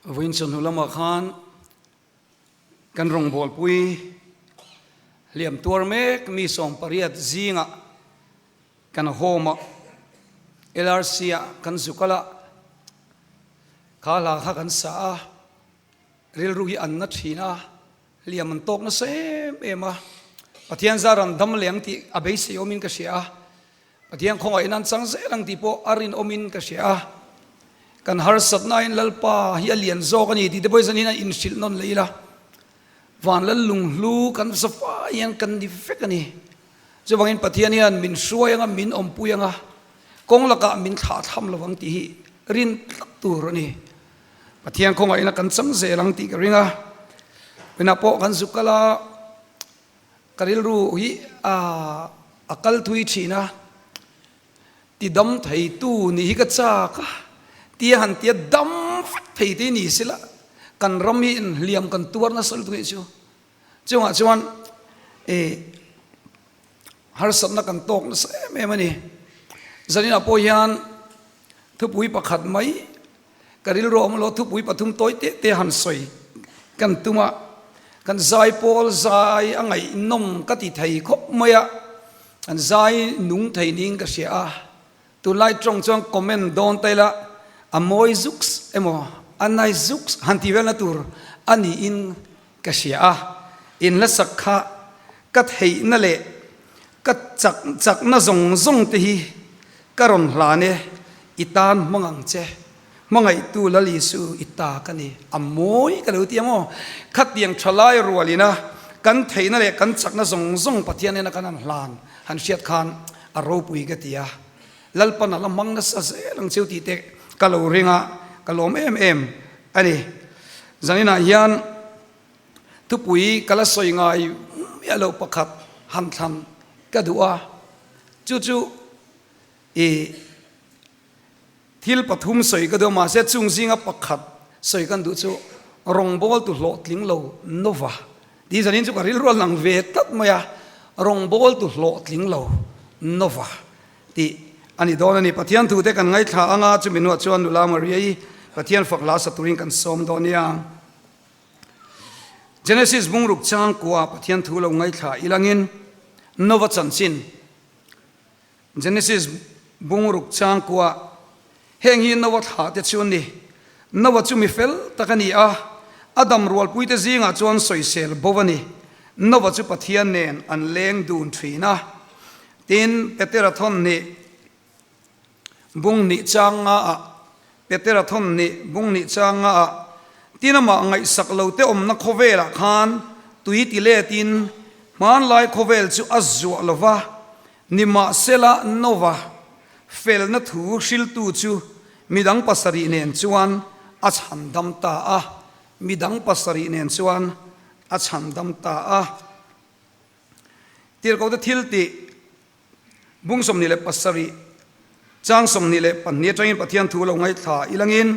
Vawiin chawhnu lamah khan kan rawngbawlpui hliam tuar mek mi 18 zingah kan home ah LRC ah kan zu kal a, kha hla kha kan sa a, rilru hi an na thin a, hliam an tawk nasa em em a, Pathian zar an dam leh ang tih a beisei awmin ka hria a. Pathian khawngaih nan chang zel ang tih pawh a rinawmin ka hria a, kan harsatnain Lalpa hi a lian zawk a ni tih te pawh hi zanin a inhrilh nawn leh ila, van lal lunghlu kan za fai hian kan ni vek a ni. Chuvangin Pathian hian min hruai anga min awmpui anga kawng lakah min thlah tham lo ang tih hi rin tlat tur a ni. Pathian khawngaihna kan chang zel ang tih ka ring a, inah pawh kan zuk kal a, Ka rilru hi a kal thui thin a, ti dam theitu nih hi ka chak a, tia han tia dam vek thei te ni sela kan ram hi inhliam kan tuar nasa lutuk anih chu. Chungah chuan eh harsatna kan tawk nasa em em a ni. Zaninah pawh hian thupui pakhat mai Ka rilru awm lo thupui pathum tawi teh teh han sawi kan tum a, kan zai pawl zai a ngaihnawm ka ti thei khawp mai a, kan zai nung thei niin ka hria a, tunlai tawng chuan comment dawn ta ila a mawi zuks emaw a nai zuks han ti velna tur a niin ka hria a, in hlasak kha ka theihna leh ka chak chakna zawng zawng te hi ka rawn hlan e, i tan hmang ang che, hmangaihtu Lal Isu i ta ka ni, a mawi ka lo ti ang aw, khatiang tha lai rualina kan theihna leh kan chakna zawng zawng Pathian ena kan han hlan han hriat khan a ropui ka ti a, Lalpan a la hmang nasa zel ang cheu tih te ka lo ring a, ka lawm em em a ni. Zaninah hian Thupui ka la sawi ngai miah loh pakhat han thlan ka duh a, chu chu i thil pathum sawi ka duh a, mahse chung zinga pakhat sawi kan duh chu rawngbawltu hlawhtling lo Nova tih zanin chu ka rilru a lang ve tlat mai a, rawngbawltu hlawhtling lo Nova tih a ni dawn a ni. Pathian thute kan ngaithla anga chumi hnuah chuan nula Maria-i Pathian fak hla sa turin kan sawm dawn nia. Genesis bungruk changkua Pathian thu lo ngaithla ilangin Nova chanchin Genesis bungruk changkua Heng hi Nova thlah te chu an ni. Nova chu mi fel tak a ni a, a dam rualpuite zingah chuan sawisel bo a ni. Nova chu Pathian nen an leng dun thin a. Tin, Petera thawn nih Bung nih chang nga ah Petera thawn nih bung nih chang nga ah tin amah ngaihsak lo te awmna khawvel ah khan tui ti let in hmanlai khawvel chu a zuah lo va, nimahsela Nova felna thu hriltu chu midang pasarih nen chuan a chhandam ta a, midang pasarih nen chuan a chhandam ta a. Tirhkohte thil tih Bung 27, chang 22 atangin Pathian thu lo ngaithla ilangin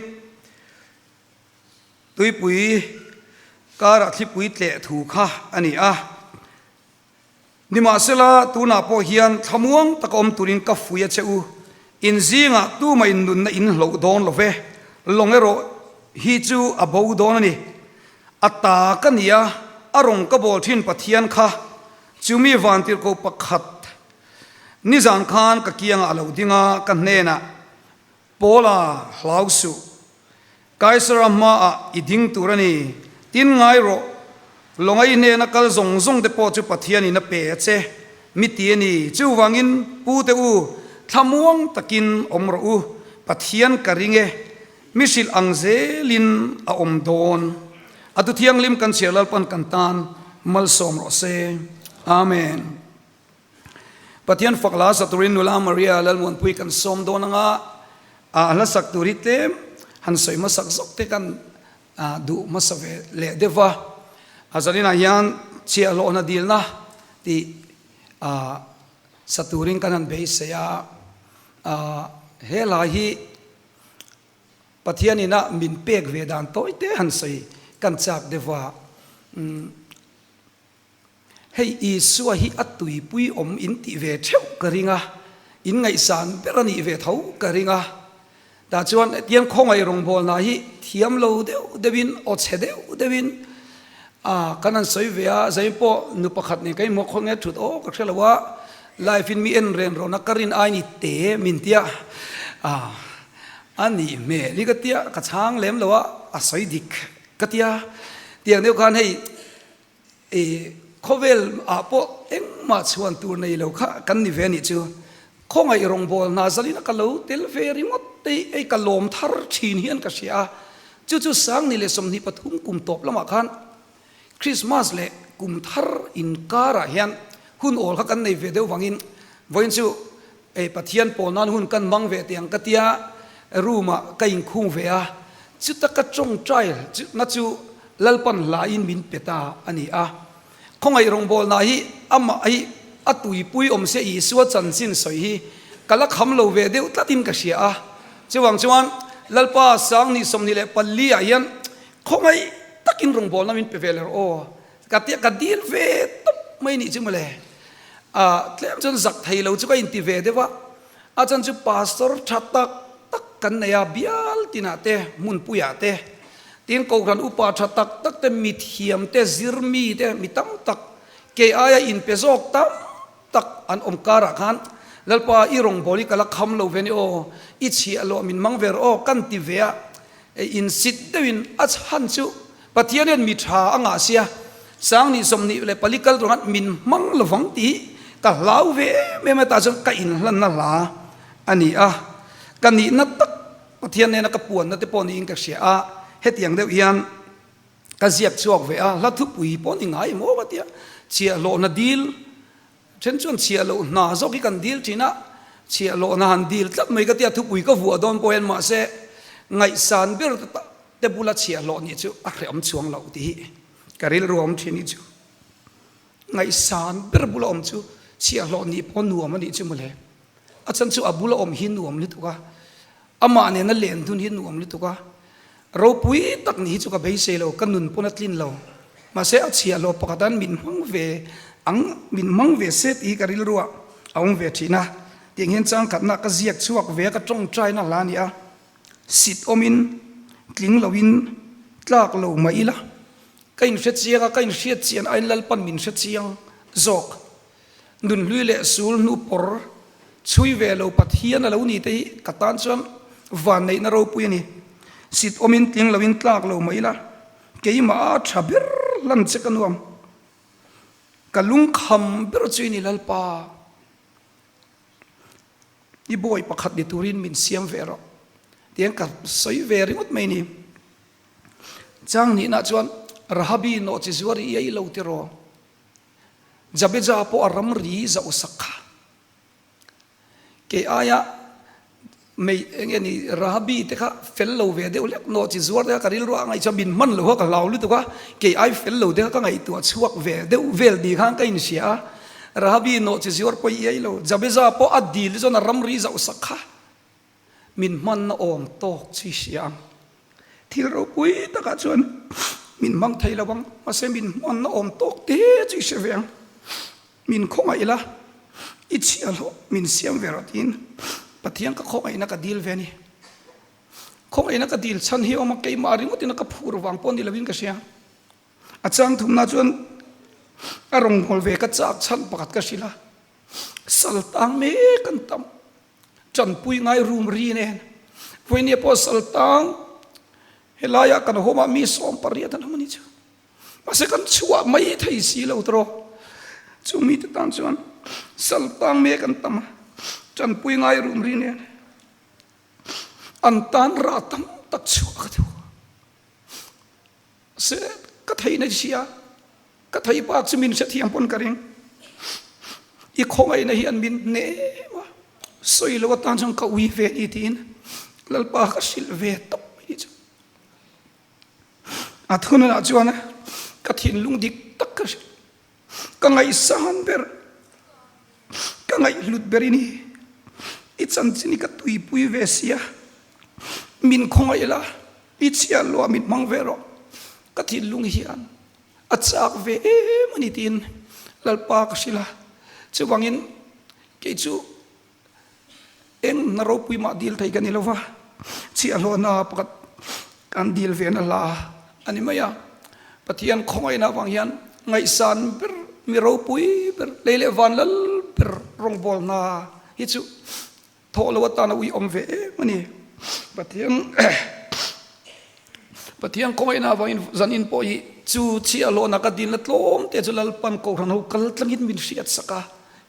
tuipui karah thlipui tleh thu kha a ni a. Nimahsela, tunah pawh hian thlamuang taka awm turin ka fui a che u. In zingah tumah in nunna in hloh dawn lo ve, lawng erawh hi chu a bo dawn a ni. A ta ka ni a, a rawng ka bawl thin Pathian kha Chumi vantirhkoh pakhat nizan khan ka kiangah a lo ding a, ka hnenah, Paula, hlau suh. Kaisara hmaah i ding tur a ni. Tin ngai rawh, lawnga i hnena kal zawng zawng te pawh chu Pathianin a pe a che, mi ti a ni. Chuvangin, pute u, thlamuang takin awm rawh u, Pathian ka ring e, mi hrilh ang zelin a awm dawn. A tu thianghlim kan chhiar Lalpan kan tan malsawm rawh se. Amen. Pathian fak la sa turin nula Maria Lalmuanpui kan sawm dawn anga a hla sak tur hi tlem han sawi hmasak zawk te kan duh hmasa ve leh deuh va. A zaninah hian chhiahhlawhna dilna tih sa turin kan han beisei a. He hla hi Pathian ina min pek ve dan tawi te han sawi kan chak deuh a, umm hei Isua hi a tuipui awm in tih ve theuh ka ring a, in ngaihsan ber a nih ve tho ka ring a. Tah chuan hetiang khawngaih rawngbawlna hi thiam lo deuh deuhin, aw chhe deuh deuhin a kan han sawi ve a, zain pawh nu pakhat nen ka inhmuh a, khawnge thut aw ka hre lo a, live in mi en ren rawhna ka rin ai ni te min tia a a nih hmel hi ka tia ka chhang lem lo a, a sawi dik ka tia tiang deuh khan hei I khawvel ah pawh engmah chhuan tur nei lo kha kan ni ve anih chu. Khawngaih rawngbâwl hna zalin a ka lo tel ve ringawt te hi ei ka lawm thar thin hian ka hria a. Chu chu Sangni leh 23 kum tawp lamah khan Christmas leh kum thar inkarah hian hun awl kha kan nei ve deuh vangin vawiin chu ei Pathian pawl nan hun kan hmang ve teh ang ka tia room ah ka inkhung ve a. Chuta ka tawngtai na chu Lalpan hlain min pe ta a ni a. Khawngaih rawngbawlna hi amah hi a tuipui awm se Isua chanchin sawi hi ka la kham lo ve deuh tlatin ka hria a. Chuvang chuan Lalpa Sangni 24 ah hian khawngaih takin rawngbawlna min pe ve leh rawh aw. Ka tia ka dil ve tawp mai nih chu mawle. A tlem chuan zak thei lo chu ka inti ve deuh a. A chan chu pastor tha tak tak kan nei a, bial tinah te, hmunpuiah te, tin kohhran upa tha tak tak te, mithiam te, zirmi te, mi tam tak, kei aia inpe zawk tam tak an awm karah khan Lalpa i rawngbâwl hi ka la kham lo ve ni aw, i chhiah loh min mang ve rawh aw kan ti ve a, insit deuhin a chhan chu Pathian hian mi tha a ngah sia, Sangni 24 kal tur khan min hmang lovang tih ka hlau ve em em a, tah chuan ka inhlanna hla a ni a, ka nihna tak Pathian nena ka puanna te pawh niin ka hria a, hetiang deuh hian ka ziak chhuak ve a, hla thupui pawh ni ngai maw ka tia, chhiahhlawhna dil Then chuan chhiahloh hna zawk hi kan dil thin a, chhiahlohna han dil tlat mai ka tia thupui ka vuah dawn pawh hian mahse ngaihsan ber te bula chhiahhlawh nih chu a hrehawm chuang loh tih hi ka rilru a awm thin hi chu ngaihsan ber bula awm chu chhiahhlawh nih pawh nuam a nih chu mawle. A chhan chu a bula awm hi nuam lutuk a, amah nena len dun hi nuam lutuk a, ropui tak nih hi chu ka beisei lo, ka nun pawn a tlin lo. Mahse a chhiahhlawh pakhat an min hmang ve ang, min hmang ve se tih hi ka rilruah a awm ve thin a. Tiang hian changkhatna ka ziak chhuak ve a, ka tawngtaina hla a ni a, sit awmin tling loin tlak lo mah ila, ka inhre chiang a, ka inhriat chian aiin Lalpan min hre chiang zawk. Nunhlui leh sul hnu pawr chhui ve lo Pathian a lo ni te hi ka tan chuan vanneihna ropui a ni. Sit awmin tling loin tlak lo mah ila, keimah a tha ber hlan che ka nuam. Ka lungkham ber chu i ni Lalpa, i bawi pakhat ni turin min siam ve rawh tiang ka sawi ve ringawt mai ni. Chang nihna chuan Rahabi nawhchi zuar i ei lo tiraw? Jabeja pawh a ramri zauh sak kha. Kei aia mei eng nge ni Rahabi te kha fel lo ve deuh hlek nawh chi zuar te kha ka rilru a ngaih chuan min hman lo a ka hlau lutuk a, kei ai fel lo te kha ka ngaihtuah chhuak ve deuh vel ni khan ka inhria a. Rahabi nawh chi zuar pawh i ei lo, Jabeja pawh a dil te chuan a ramri zauh sak kha. Min hmanna awm tawk chi hria ang. Thil ropui takah chuan min hmang thei lo ang, mahse min hmanna awm tawk te chu i hre ve ang. Min khawngaih la, i chhiahhlawh min siam ve rawh tiin Pathian ka khawngaihna ka dil ve a ni. Khawngaihna ka dil chhan hi awm a, keimah ringawtin a ka phur vang pawh ni lovin ka hria. A chang thumna chuan a rawngbâwl ve ka châk chhan pakhat ka hrilh a, sal tang mek an tam. Tanpui ngai rum ri nen vawinia pawh sal tang helaiah kan hawmah mi 18 an awm a ni chu. Mahse kan chhuah mai thei si lo tawh. Chu mite tan chuan sal tang mek an tam a, tanpui ngai rum ri nen an tan rah tam tak chhuah ka duh. Se ka theihna i hria, ka theih bak chu min hrethiam pawn ka ring. I khawngaihna hian min hnem a, sawi lo atan chuan ka ui ve ni tiin Lalpa ka hrilh ve tawp mai ni chu. A thununah chuan ka thinlung dik tak ka hrilh, ka ngaihsan ber, ka ngaihhlut ber i ni. I chanchin hi ka tuipui ve sia, min khawngaih la. I chhiah luah min hmang ve rawh, ka thinlung hian a chak ve em a ni tiin Lalpa ka hrilh a. Chuvangin kei chu eng hna ropui mah dil thei ka ni lo va. Chhiahhlawhna pakhat kan dil ve na hla a ni mai a. Pathian khawngaihna avang hian ngaihsan ber, mi ropui ber, lei leh van lal ber rawngbawlna hi chu Thawh lo atana ui awm ve em a ni. Pathian Pathian khawngaihna avangin zanin pawh hi chu chhiah hlawhna ka dilna tlawm te chu Lalpan Kohhran ho kal tlangin min hriat sak a,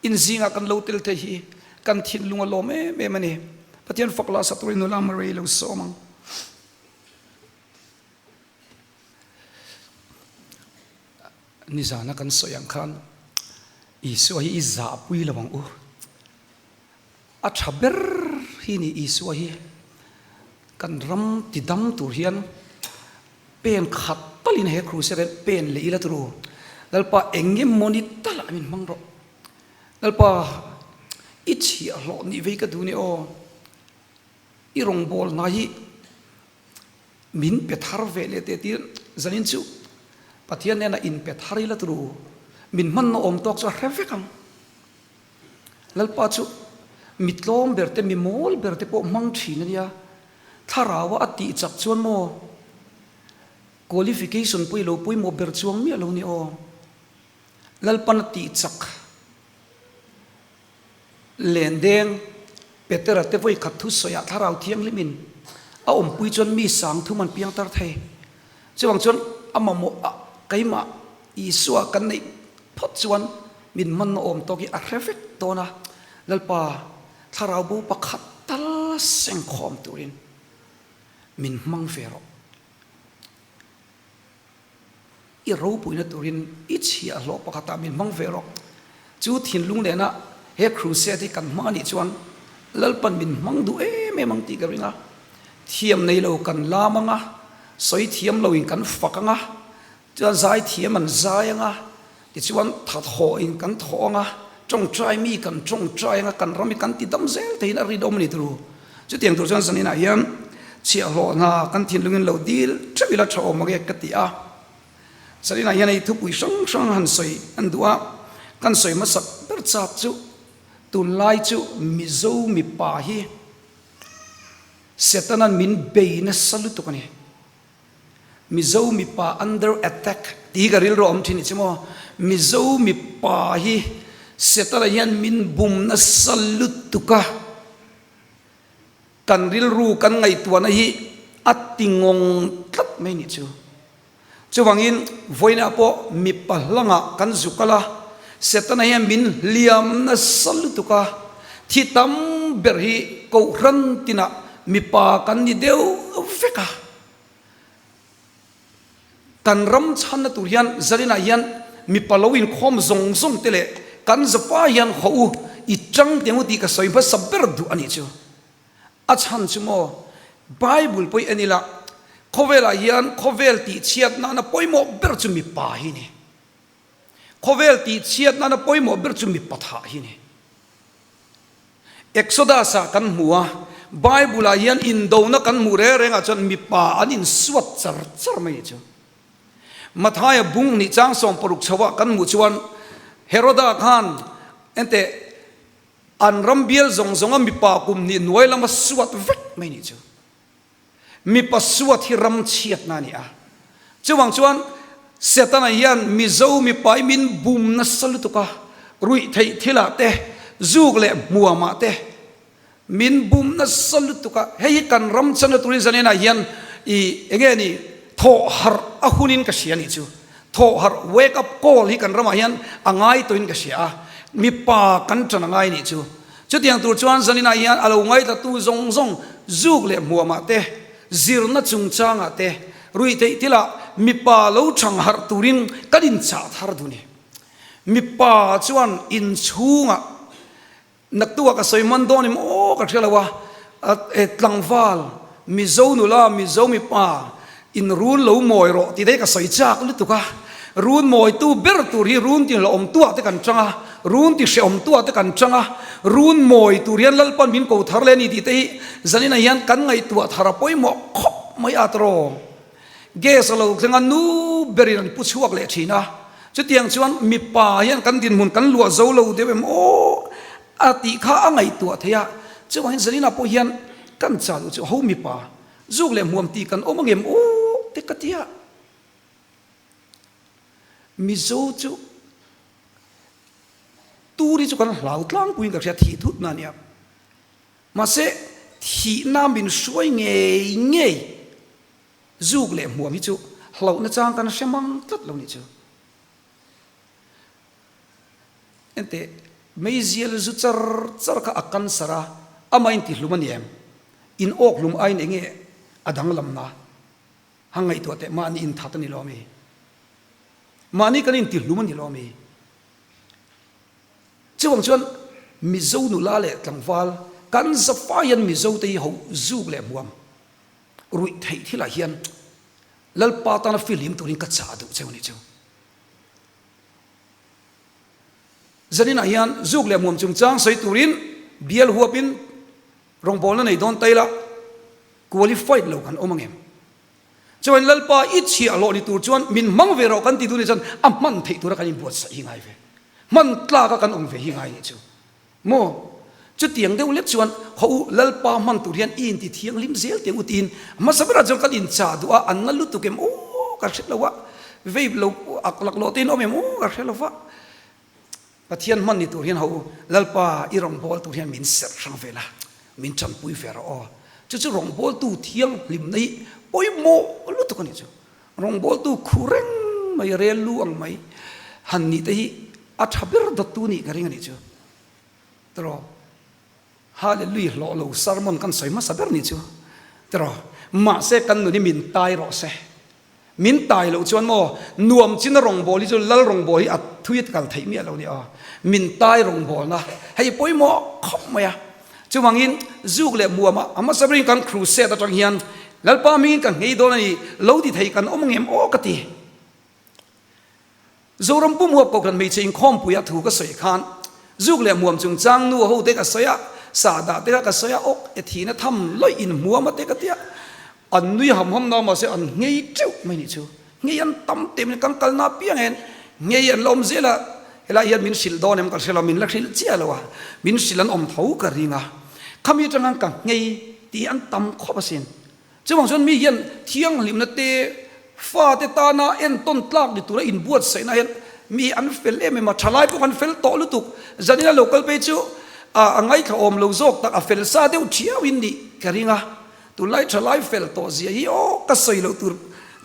in zingah kan lo tel thei hi kan thinlung a lawm em em a ni. Pathian fak lah sak turin nula Maria lo sawm ang. Nizana kan sawi ang khan Isua hi i zahpui lo ang u. A tha ber hi ni Isua hi kan ram ti dam tur hian pen khat talin he crusade hian pen leh ila turu Lalpa eng nge maw ni talah min hmang rawh Lalpa i chhiahhlawh nih vei ka duh ni aw i rawngbâwl hna hi min pe thar ve leh teh tir zanin chu Pathian nena inpe thar ila turu min hmanna awm tawk chu a hre vek ang. Lalpa chu mi tlawm ber te, mi mawl ber te pawh hmang thin a nia. Thlarau a tih chak chuan maw qualification pawh i lo pawimawh ber chuang miah lo ni aw. Lalpan a tih chak lendeng Petera te vawi khat thusawiah Thlarau Thianghlimin a awmpui chuan mi sang thum an piang tar thei. Chuvang chuan a mamawh a keimah Isua kan neih phawt chuan min hmanna awm tawk hi a hre vek dawn a, Lalpa thlarau bo pakhat tal sengkhawm turin min hmang ve rawh. I ropuina turin i chhiahhlawh pakhatah min hmang ve rawh. Chu thinlung nena he crusade hi kan hmang anih chuan Lalpan min hmang duh em em ang tih ka ring a. Thiam nei lo kan lam ang a, sawi thiam loin kan fak ang a, chuan zai thiam an zai ang a, tichuan thathawhin kan thawh ang a, tawngtai mi kan tawngtai ang a, kan ram hi kan ti dam zel theihin a rinawm a ni turu. Chutiang tur chuan zaninah hian chhiahhlawh hna kan thinlungin lo dil theuh ila tha awm ang e ka ti a. Zaninah hian hei thupui hrang hrang han sawi an duh a, kan sawi hmasak ber chak chu tunlai chu Mizo mipa hi Setana'n min bei nasa lutuk a ni. Mizo mipa under attack tih hi ka rilru a awm thin i che maw? Mizo mipa hi Setana hian min bum nasa lutuk a, kan rilru kan ngaihtuahna hi a ti ngawng tlat mai nih chu. Chuvangin vawiinah pawh mipa hlangah kan zu kal a, Setana hian min hliam nasa lutuk a, thi tam ber hi kohhran tinah mipa kan ni deuh vek a. Kan ram chhanna tur hian zaninah hian mipa lo inkhawm zawng zawng te leh kan zapa hian haw u i tang teng u tih ka sawi hmasa ber duh a nih chu. A chhan chu maw? Bible pawh hi en ila, khawvelah hian khawvel tihchhiat nana pawimawh ber chu mipa hi ni. Khawvel tihchhiat nana pawimawh ber chu mipa thah hi ni. Exodus-ah kan hmu a, Bible-ah hian indona kan hmuh reng rengah chuan mipa an insuat char char mai chu. Mathaia bung hnih chang 16 chhoah kan hmuh chuan Heroda khan enteh An ram bial zawng zawnga mipa kum hnih hnuai lama suat vek mai nih chu. Mipa suat hi ram chhiatna a ni a. Chuvang chuan Setana hian Mizo mipa hi min bum nasa lutuk a, ruih theih thilah te, zuk leh hmuamah te min bum nasa lutuk a. Hei hi kan ram chana turin zanenah hian i enge ni thawh harh a hunin ka hria nih chu. Thawh harh, wake up call, hi kan ramah hian a ngai tawhin ka hria a, mipa kan ṭan a ngai nih chu. Chutiang tur chuan zaninah hian a lo ngaihtlatu zawng zawng zuk leh hmuamah te, zirna chungchangah te, ruihtheih thilah mipa lo ṭhang harh turin kan inchah thar duh a ni. Mipa chuan inchhungah Naktuah ka sawi man dawn em aw ka hria lo a, tlangval, Mizo nula, Mizo mipa in run lo mawi rawh tih te hi ka sawi chak lutuk a, run mawitu ber tur hi run ti hlauhawmtuah te kan chang a, run ti hrehawmtuah te kan chang a, run mawi tur hian Lalpan min ko thar leh a ni tih te hi zaninah hian kan ngaihtuah thar a pawimawh khawp mai a tawraw. Gas a lo thleng a, nu berin an pu chhuak leh thin a. Chutiang chuan mipa hian kan dinhmun kan luah zo lo deuh em aw a tih kha a ngaihtuah thei a. Chuvangin Zarina pawh hian Kan chah duh chu ho mipa zuk leh hmuam tih kan awm angem aw te ka ti a. Mizo chu tur hi chu kan hlau tlangpuiin ka hria thih thut na ania. Mahse thihna min hruai ngei ngei zuk leh hmuam hi chu hlauhna chang kan hre mang tlat lo nih chu. Enteh, meizial zu char char kha a cancer a, amah in tihlum a ni em? In awk hlum aiin enge a danglamna? Han ngaihtuah teh, mahni inthat a ni lo ami? Mahni kan intihlum a ni lo ami? Chuvang chuan Mizo nula leh tlangval kan zafai hian Mizo te hi ho zuk leh hmuam ruih theih thilah hian Lalpa tana fihlim turin ka chah duh cheu a nih chu. Zaninah hian zuk leh hmuam chungchang sawi turin bial huapin rawngbawlna nei dawn ta ila qualified lo kan awm angem? Chuan Lalpa i chhiahhlawh ni tur chuan min hmang ve rawh kan ti duh ni chuan a hman theih tura kan inbuatsaih hi ngai ve. Hman tlaka kan awm ve hi ngai nih chu. Maw? Chutiang deuh lek chuan haw u, Lalpa hman tur hian i inti thianghlim zel teh u tiin hmasa berah chuan kan inchah duh a, an na lutuk em aw ka hre lo a, vape lo ak laklawh te in awm em aw ka hre lo va. Pathian hman ni tur hian haw u, Lalpa i rawngbâwl tur hian min serh hrang ve la, min tanpui ve rawh aw. Chu chu rawngbâwltu thianghlimna hi pawimawh lutuk a nih chu. Rawngbâwltu khu reng mai, rel lu ang mai han nih te hi a tha ber dawttu nih ka ring a nih chu. Tiraw? Hallelui hlawh lo sermon kan sawi hmasa ber nih chu. Tiraw? Mahse kan nun hi min tai rawh se. Min tai loh chuan maw nuam china rawngbâwl hi chu lal rawngbâwl hi a thui a kal theih miah lo nia aw. Min tai rawngbâwlna hei pawimawh khawp mai a. Chuvangin zuk leh muamah a hmasa berin kan crusade atang hian Lalpa hmingin ka nghei dawn a ni, lo ti thei kan awm ngem aw ka ti. Zoram pum huap Kohhran hmeichhe inkhawmpuia thu ka sawi khan zuk leh hmuam chungchang nu ho te ka sawi a, sahdah te kha ka sawi a, awk e thihna tham lawih inhmuam a te ka ti a, an nui ham ham na mahse an nghei teuh mai nih chu. Nghei an tam teh mai, kan kalna apiang hian nghei an la awm zel a, helai hian min hrilh dawn em ka hre lo, min la hrilh chiah lo a, min hrilh an awm tho ka ring a, khami atang khan ka nghei tih hi an tam khawp asin. Chuvang chuan mi hian thianghlimna te, fate tana entawn tlak ni tura inbuatsaihna hian mi an fel em em a, thalai pawh kan fel tawh lutuk. Zanina lo kal phei chu a ngaithla awm lo zawk tak, a fel sa deuh thiau in nih ka ring a. Tunlai thalai fel tawh zia hi aw ka sawi loh tur,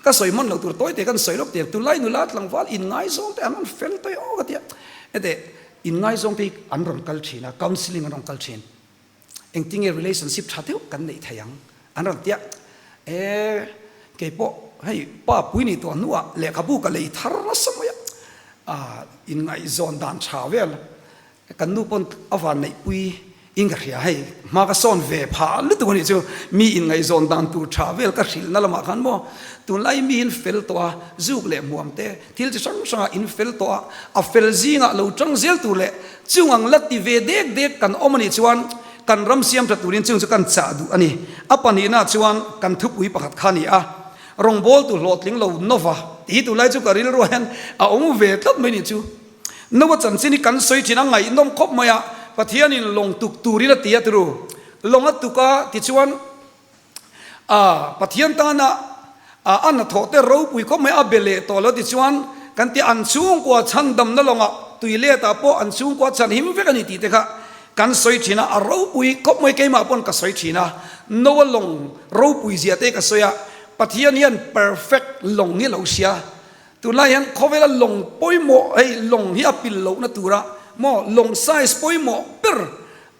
ka sawi hman loh tur tawi te kan sawi lawk teh. Tunlai nula tlangval inngaizawng te an rawn fel tawih aw ka ti a. Hete inngaizawng te hi an rawn kal thin a, counselling an rawn kal thin. Engtinge relationship tha deuh kan neih thei ang an rawn ti a, e keipawh hei pa pui ni tawh hnuah lehkhabu ka lei thar nasa mai a, ah inngaihzawn dan tha vel kan nu pawn a van neihpui in ka hria hei hma ka sawn ve phah lutuk a nih chu mi inngaihzawn dan tur tha vel ka hrilhna lamah khan maw tunlai mi in fel tawh a zuk leh hmuam te Thil chi hrang hrangah in fel tawh a, a fel zingah lo tang zel tur leh chung ang la ti ve dek dek kan awm a nih chuan kan ram siam tha turin chung chu kan chah duh a ni. A pahnihna chuan kan thupui pakhat kha a ni a, rawngbawltu hlawhtling lo Nova tih hi tunlai chu ka rilruah hian a awm ve tlat mai nih chu. Nova chanchin hi kan sawi thin a, ngaihnawm khawp mai a, Pathianin lawng tuk turin a ti a turu. Lawng a tuk a tichuan A Pathian tana a hnathawh te ropui khawp mai a be leh tawh lo tichuan kan ti an chhungkua chhandamna lawngah tui letah pawh an chhungkua chhan him vek a ni tih te kha kan sawi thin a, a ropui khawp mai keimah pawn ka sawi thin a, Noah lawng ropui zia te ka sawi a, Pathian hian perfect lawng hi a lo hria, tunlai hian khawvela lawng pawimawh hei lawng hi a pil lohna tura maw lawng size pawimawh ber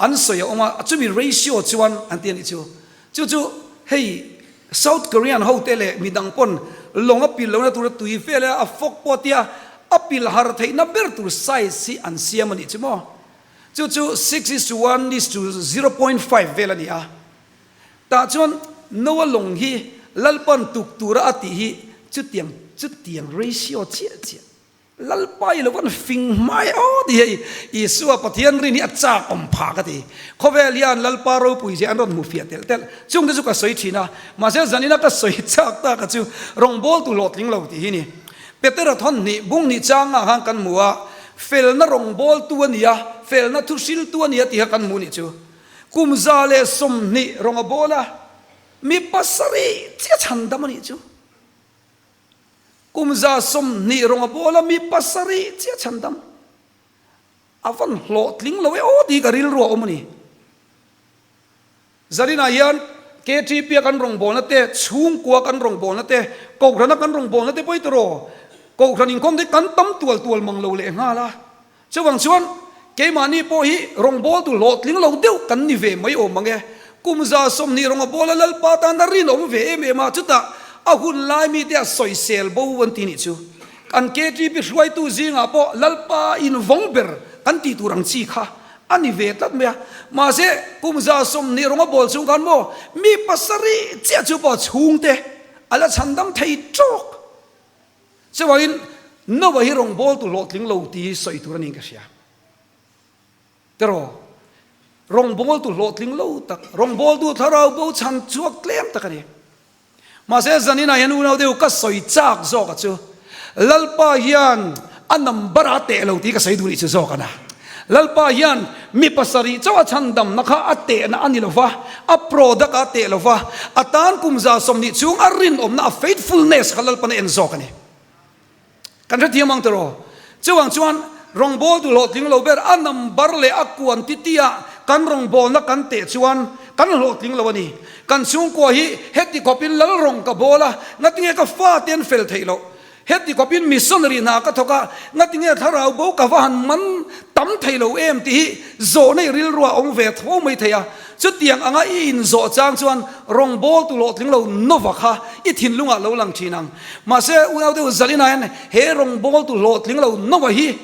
an sawi a awm a, chumi ratio chuan an ti a nih chu. Chu chu hei South Korean ho te leh midang pawn lawng a pil lohna tura tui vel a fawk pawh tia a pil har theihna ber tur size hi an siam a nih chu maw. Chu chu six is to one is to 0.5 vel a ni a. Tah chuan Noah lawng hi Lalpan tuk tura a tih hi chutiang chutiang ratio chiah chiah. Lalpa i lo van fing hmai aw ti hei Isua Pathian rin hi a chak awm phah ka ti. Khawvel hian Lalpa ropui zia an rawn hmu fiah telh telh. Chungte chu ka sawi thin a, mahse zanina ka sawi chak tak a chu rawngbawltu hlawhtling lo tih hi ni. Petera thawn hnih bung hnih changah khan kan hmu a, felna rawngbawltu a ni a, felna thuhriltu a ni a tih kha kan hmu nih chu. Kum 120 rawng a bawl a, mi pasarih chiah chhandam a nih chu. Kum 120 rawng a bawl a, mi pasarih chiah chhandam. A van hlawhtling lo e aw tih ka rilru a awm a ni. Zarinah hian KTP a kan rawngbawlna te, chhungkua kan rawngbawlna te, Kohhrana kan rawngbawlna te pawh i tawraw? Kohhran inkhawm te hi kan tam tual tual mang lo leh nghal a. Chuvang chuan keimahni pawh hi rawngbawltu hlawhtling lo deuh kan ni ve mai awm ang e. Kum 120 rawng a bawl a Lalpa tan a rinawm ve em em a, chutah a hun lai mite a sawisel bo an ti nih chu. Kan KTP hruaitu zingah pawh Lalpa invawng ber kan tih tur ang chi kha a ni ve tlat mai a. Mahse, kum 120 rawng a bawl chung khan maw mi pasarih chiah chu pawh chhungte a la chhandam thei tawk. Chuvangin Noah hi rawngbawltu hlawhtling lo tih hi sawi tur a niin ka hria. Teraw, rawngbawltu hlawhtling lo tak, rawngbawltu thlarau bo chhan chhuak tlem tak a ni. Mahse zaninah hian unau deuh ka sawi chak zawk a chu Lalpa hian a number a teh lo tih ka sawi duh nih chu zawk a na. Lalpa hian mi pasarih chauh a chhandamna kha a tehna a ni lo va, a product a teh lo va, a tan kum 120 chhung a rinawmna, a faithfulness kha Lalpan a en zawk a ni. Kan hrethiam ang tiraw? Chuvang chuan rawngbawltu hlawhtling lo ber a number leh a quantity ah kan rawngbawlna kan teh chuan kan hlawhtling lo a ni. Kan chhungkua hi heti khawpin lal rawng ka bawl a, ngatinge ka fate an fel theih loh? Heti khawpin missionary hna ka thawk a, ngatinge thlarau bo ka va han man tam thei lo em tih hi zawhna i rilruah awm ve tho mai thei a. Chutiang anga i inzawh chang chuan rawngbawltu hlawhtling lo nova kha i thinlungah lo lang thin ang. Mahse, unau deuh Zalina hian he rawngbawltu hlawhtling lo nova hi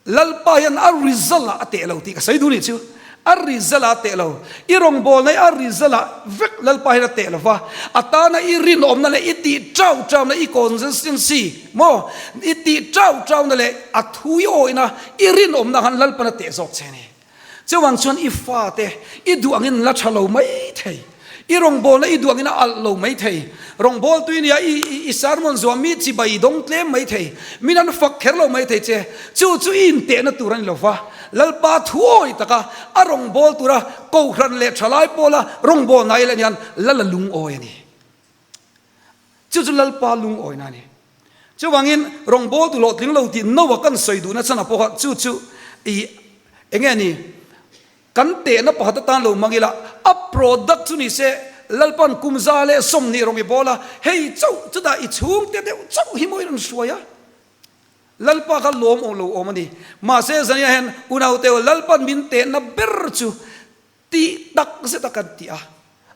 Lalpa hian a result ah a teh lo tih ka sawi duh nih chu. A result ah a teh lo. I rawngbawlna hi a result ah vek Lalpa hian a teh lo va. A tana i rinawmna leh i tih chau chauna, i consistency maw, i tih chau chauna leh a thu i awihna, i rinawmna khan Lalpan a teh zawk che a ni. Chuvang chuan i fate i duh angin la tha lo mai thei, i rawngbawlna i duh angin a alh lo mai thei, rawngbawltu i nia i sermon zuah mi chibai i dawng tlem mai thei, min an fak kher lo mai thei che, chu chu i intehna tur a ni lo va, Lalpa thuawi taka a rawngbâwl tura Kohhran leh Thalai pawla rawngbawlna i leh hian Lal a lungawi a ni. Chu chu Lalpa lungawina a ni. Chuvangin rawngbawltu hlawhtling lo tih Noah kan sawi duhna chhan ah pawha chu chu i enge a ni? Kan tehna pakhat atan lo hmang ila, a product chu ni se Lalpa'n kum 120 rawng i bawl a, hei chauh chutah i chhungte deuh chauh hi maw i rawn hruai a? Lalpa kha lawm awm lo awm a ni. Mahse zania hian unaute Lalpa'n min tehna ber chu Tih tak zet a kan ti a,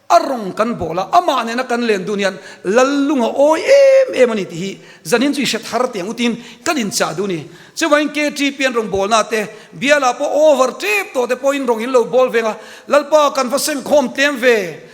a rawng kan bawl a, amah nena kan len dun hian lal lung a awi em em a ni tih hi zanin chu i hre thar teh ang utin kan inchah duh a ni. Chuvangin KTP an rawn bawlna te, bialah pawh over tep tawh te pawhin rawng in lo bawl veng a, Lalpa kan va sengkhawm tlem ve.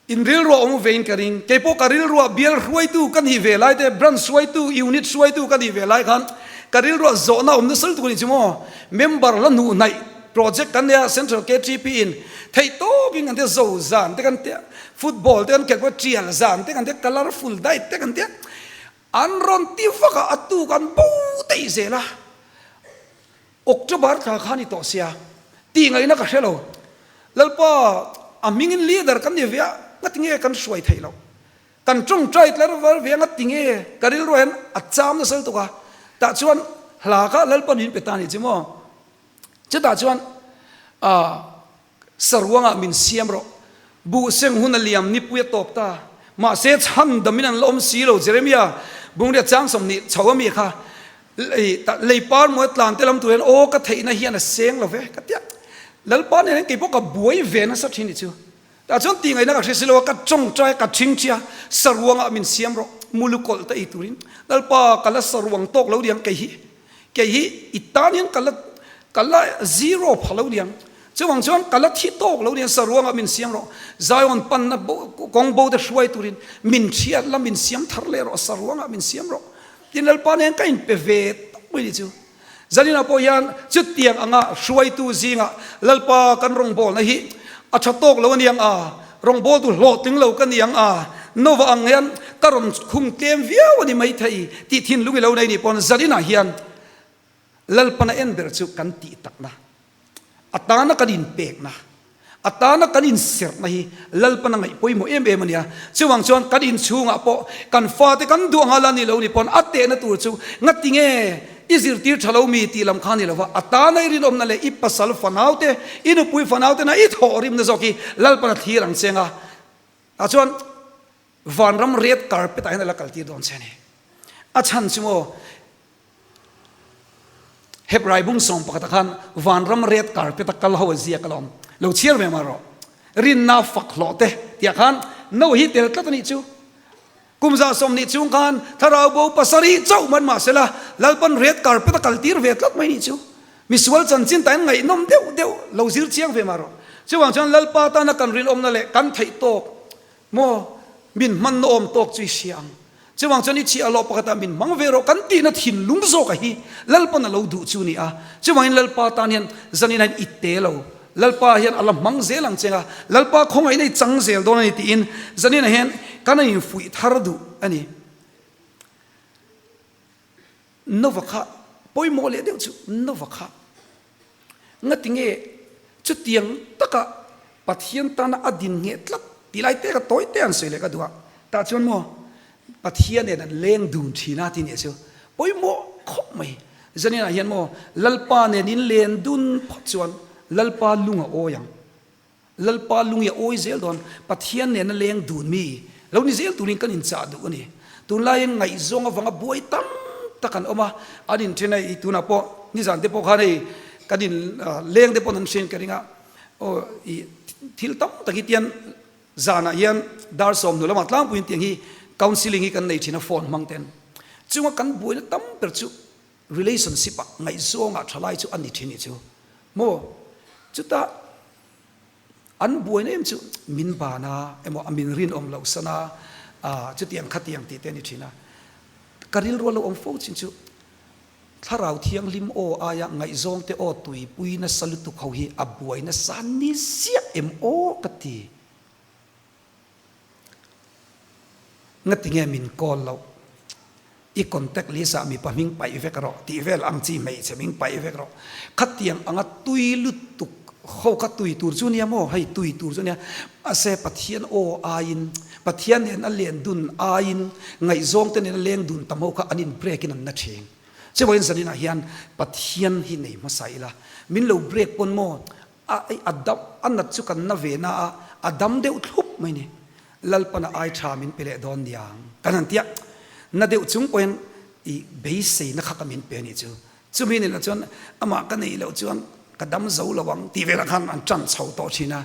In rilruah awm vein ka ring. Kei pawh ka rilruah bial hruaitu ka nih ve lai te, branch hruaitu, unit hruaitu ka nih ve lai khan ka rilruah zawhna awm nasa lutuk a nih chu maw. Member la hnuh hnaih project kan nei a, Central KTP in theih tawkin kan tia zo zan te kan tia, football te kan khelh pawh tial zan te kan tia, colourful diet te kan tia. An rawn ti vak a, a tuk an bo daih zel a. October thla kha ni tawh sia, tih ngaihna ka hre lo. Lalpa, a hmingin leader kan ni ve a, ngati nge kan hruai theih loh? Kan tawngtai tlar var ve a, ngati nge ka rilruah hian a cham nasa lutuk a. Tah chuan hla kha Lalpa min pe ta a nih chu maw? Chutah chuan, ah, Saruangah min siam rawh. Buh seng hun a liam nipui a tawp ta. Mahse chhan damin an la awm si lo. Jeremia bungria chang 20 chho a mi kha lei par mawi tlan te lam tur hian aw ka theihna hian a seng lo ve ka tia. Lalpa nen hian kei pawh ka buai ve nasa thin nih chu. Tah chuan tih ngaihna ka hre si lo a, ka tawngtai a, ka thingthi a, saruangah min siam rawh. Mulu kawlh ta ei turin Lalpa ka la saruang tawk lo diang kei hi. Kei hi i tan hian ka la ka la zero pha lo niang. Chuvang chuan ka la thi tawk lo niang saruangah min siam rawh. Zion panna kawng bo te hruai turin min thiat la min siam thar leh rawh saruangah min siam rawh. Tin Lalpa nen ka inpe ve tawk mai ni chu. Zaninah pawh hian chutiang anga hruaitu zingah Lalpa kan rawngbawlna hi a tha tawk lo aniang a, rawngbawltu hlawhtling lo ka niang a, Nova ang hian ka rawn khung tlem viau a ni maithei tih thinlung i lo nei nih pawn zaninah hian Lalpana en ber chu kan tih takna. A tana kan inpekna, a tana kan inserhna hi Lalpan a ngaih pawimawh em em a nia. Chuvang chuan kan inchhungah pawh kan fate kan duh anga la ni lo ni pawn a tehna tur chu ngati nge i zirtir tha lo mi tih lam kha ni lova a tana i rinawmna leh i pasal fanaute, i nupui fanautena i thawhrimna zawk hi Lalpan a thlir ang che anga tah chuan vanram red carpet ah hian a la kaltir dawn che a ni. A chhan chu maw Hebrai bung sawm pakhatah khan vanram red carpet a kal ho a ziak alawm. Lo chhiar ve mah rawh. Rinna fak hlawh te tiah khan no hi tel tlat a nih chu. Kum 120 chung khan thlarau bo pasarih chauh man mah sela Lalpan red carpet a kal tir ve tlat mai nih chu. Misual chanchin tain ngaihnawm deuh deuh lo zir chiang ve mah rawh. Chuvang chuan Lalpa tana kan rinawmna leh kan theih tawk Maw, min hmanna awm tawk chu i hria ang. Chuvang chuan i chhiah lawh pakhatah min hmang ve rawh kan tihna thinlung zawka hi Lalpan a lo duh chu ni a. Chuvangin Lalpa tan hian zanin hian i te lo. Lalpa hian a la hmang zel ang che nga, Lalpa khawngaihna i chang zel dawn a ni tiin zaninah hian kan an infuih thar duh a ni. Nova kha pawimawh leh deuh chu Nova kha ngati nge chutiang taka Pathian tana a din ngheh tlat tih lai te kha tawi te an sawi leh ka duh a, tah chuan maw Pathian nen an leng dun thin a tih nih chu pawimawh khawp mai. Zaninah hian maw Lalpa nen in len dun phawt chuan Lalpa lung a awi ang. Lalpa lung i a awi zel dawn, Pathian nena leng dun mi lo ni zel turin kan inchah duh a ni. Tunlaiin ngaihzawng avanga buai tam tak an awm a, an inthen a, i tunah pawh nizan te pawh khan hei kan in leng te pawh an hriain ka ring a, aw i thil tam tak hi tian zanah hian dar 10 lamah tlangpuiin tiang hi counselling hi kan nei thin a phone hmang ten. Chunga kan buaina tam ber chu relationship ah ngaihzawngah thalai chu a ni thin i chu maw chutah an buaina em chu min ban a emaw a min rinawm loh san a ah chutiang khatiang tih te a ni thin a ka rilru a lo awm fo chin chu thlarau thianghlim aw aia ngaihzawng te aw tuipui nasa lutuk ho hi a buai nasa ni ziah em aw ka ti. Ngati nge min call loh? I contact list ah mipa hming paih vek rawh tih vel ang chi hmeichhe hming paih vek rawh. Khatiang anga tui lutuk ho kha tui tur chu nia maw? Hei tui tur chu nia. Mahse Pathian aw aiin, Pathian nen a len dun aiin, ngaihzawng te nen a leng dun tam ho kha an in break in an na thin. Chuvangin zaninah hian Pathian hi nei hmasa ila, min lo break pawn maw? A a dam a nat chu kan na ve na a, a dam deuh thlup mai ni. Lalpana ai tha min pe leh dawn niang kan han tia. Na deuh chung pawhin i beiseina kha ka min pe ni chu. Chumi ni lah chuan amah ka neih loh chuan ka dam zo lo ang tih velah khan an tan chho tawh thin a.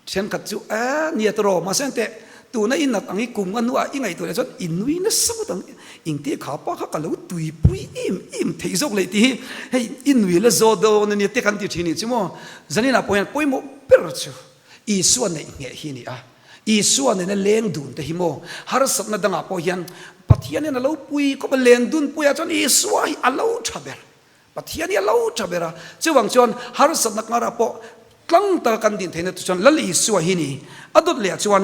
Thenkhat chu eh nia tawh mahse engteh tuna i nat ang i kum a hnuah i ngaihtuah leh chuan i nui nasa ngawt ang engtih kha pa kha ka lo tuipui em em theih zawk leh tih hi hei i nui la zaw dawn ania te kan ti thin nih chu maw zaninah pawh hian pawimawh ber chu Isua neih ngheh hi a ni a Isua nena leng dun te hi maw harsatna dangah pawh hian Pathian hian a lo pui khawp a len dun puiah chuan Isua hi a lo tha ber. Pathian hi a lo tha ber a, chuvang chuan harsatna karah pawh tlang taka kan din theihna chu chuan Lal Isua hi ni. A dawt lehah chuan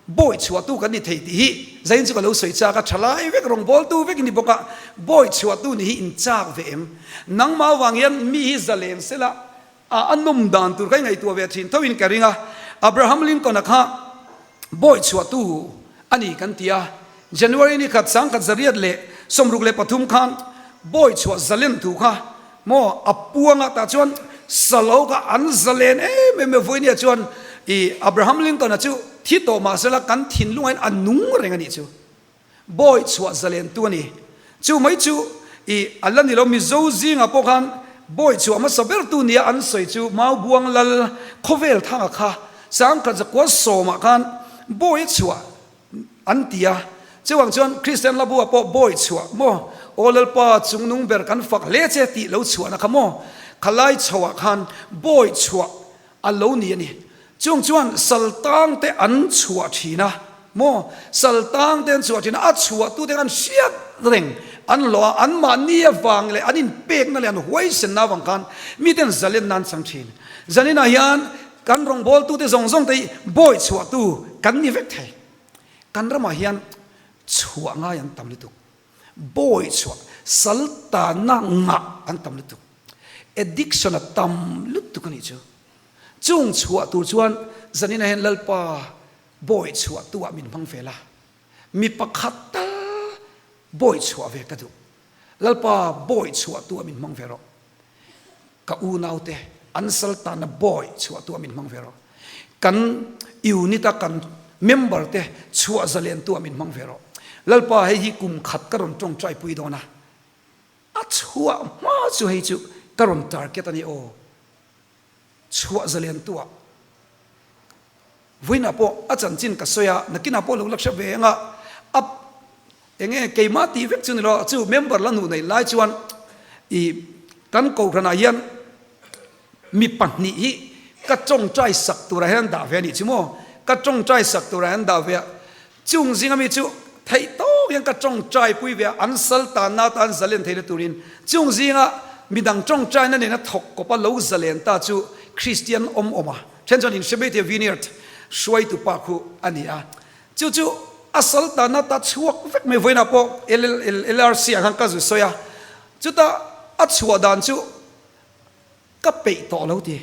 bawi chhuahtu kan ni thei tih hi zain chu ka lo sawi chak a, thalai vek rawngbawltu vek i ni bawk a, bawi chhuahtu nih hi in chak ve em? Nangmah avang hian mi hi zalen sela a a nawm dan tur kha i ngaihtuah ve thin tho in ka ring a, Abraham Lincoln-a kha bawi chhuahtu a ni kan ti a, January ni khat 1963 khan bawi chhuah zalen thu kha maw a puang a, tah chuan salo kha an zalen em em e, vawinia chuan i Abraham Lincoln-a chu thi tawh mahsela kan thinlungain a nung reng a nih chu. Bawi chhuah zalentu a ni. Chu mai chu i a la ni lo, Mizo zingah pawh khan bawi chhuah hmasa bertu nia an sawi chu Maubuang Lal khawvel thanga kha 10,000 zakua sawmah khan bawi a chhuah an ti a. Chuvang chuan Kristian hla buah pawh bawi chhuah maw, Aw Lalpa chungnung ber kan fak hle che tih lo chhuahna kha maw, khalai chhoah khan bawi chhuah a lo ni a ni. Chung chuan sal tangte an chhuah thin a, maw? Sal tangte an chhuah thin a, a chhuahtute khan hriat reng an hlawh a, anmahni avang leh an inpekna leh an huaisenna avang khan miten zalenna an chang thin. Zaninah hian kan rawngbawltute zawng zawng te hi bawi chhuahtu kan ni vek thei. Kan ramah hian chhuah ngai an tam lutuk. Bawi chhuah, sal tanna ngah an tam lutuk. Addiction a tam lutuk a nih chu. Chung chhuah tur chuan zaninah hian Lalpa bawi chhuah tu ah min hmang ve la. Mi pakhat tal bawi chhuah ve ka duh. Lalpa bawi chhuah tu ah min hmang ve rawh. Ka unaute an sal tana bawi chhuah tu ah min hmang ve rawh. Kan unit a kan member te chhuah zalen tu ah min hmang ve rawh. Lalpa hei hi kum khat ka rawn tawngtai pui dawn a. A chhuah hma chu hei chu ka rawn target a ni aw. Chhuah zalen tu ah vawiinah pawh a chanchin ka sawi a, nakinah pawh lo la hre ve ang a, a enge keimah tih vek chu ni lo, chu member la hnuh neih lai chuan i kan kohhranah hian Mi pahnih hi ka tawngtai sak turah hian an dah ve a nih chu maw? Ka tawngtai sak turah hian an dah ve a, chung zinga mi chu theih tawk hian ka tawngtai pui ve a, an sal tanna atan zalen theihna turin. Chung zinga midang tawngtaina nena thawk kawpa lo zalen ta chu Kristian awm awm a, then chuan inhre mai thei a, Vineyard hruaitu pa khu a ni a. Chu chu a sal tanna ta chhuak vek mai vawiinah pawh LRC ah khan ka zu sawi a, chuta a chhuah dan chu Ka peih tawh lo ti.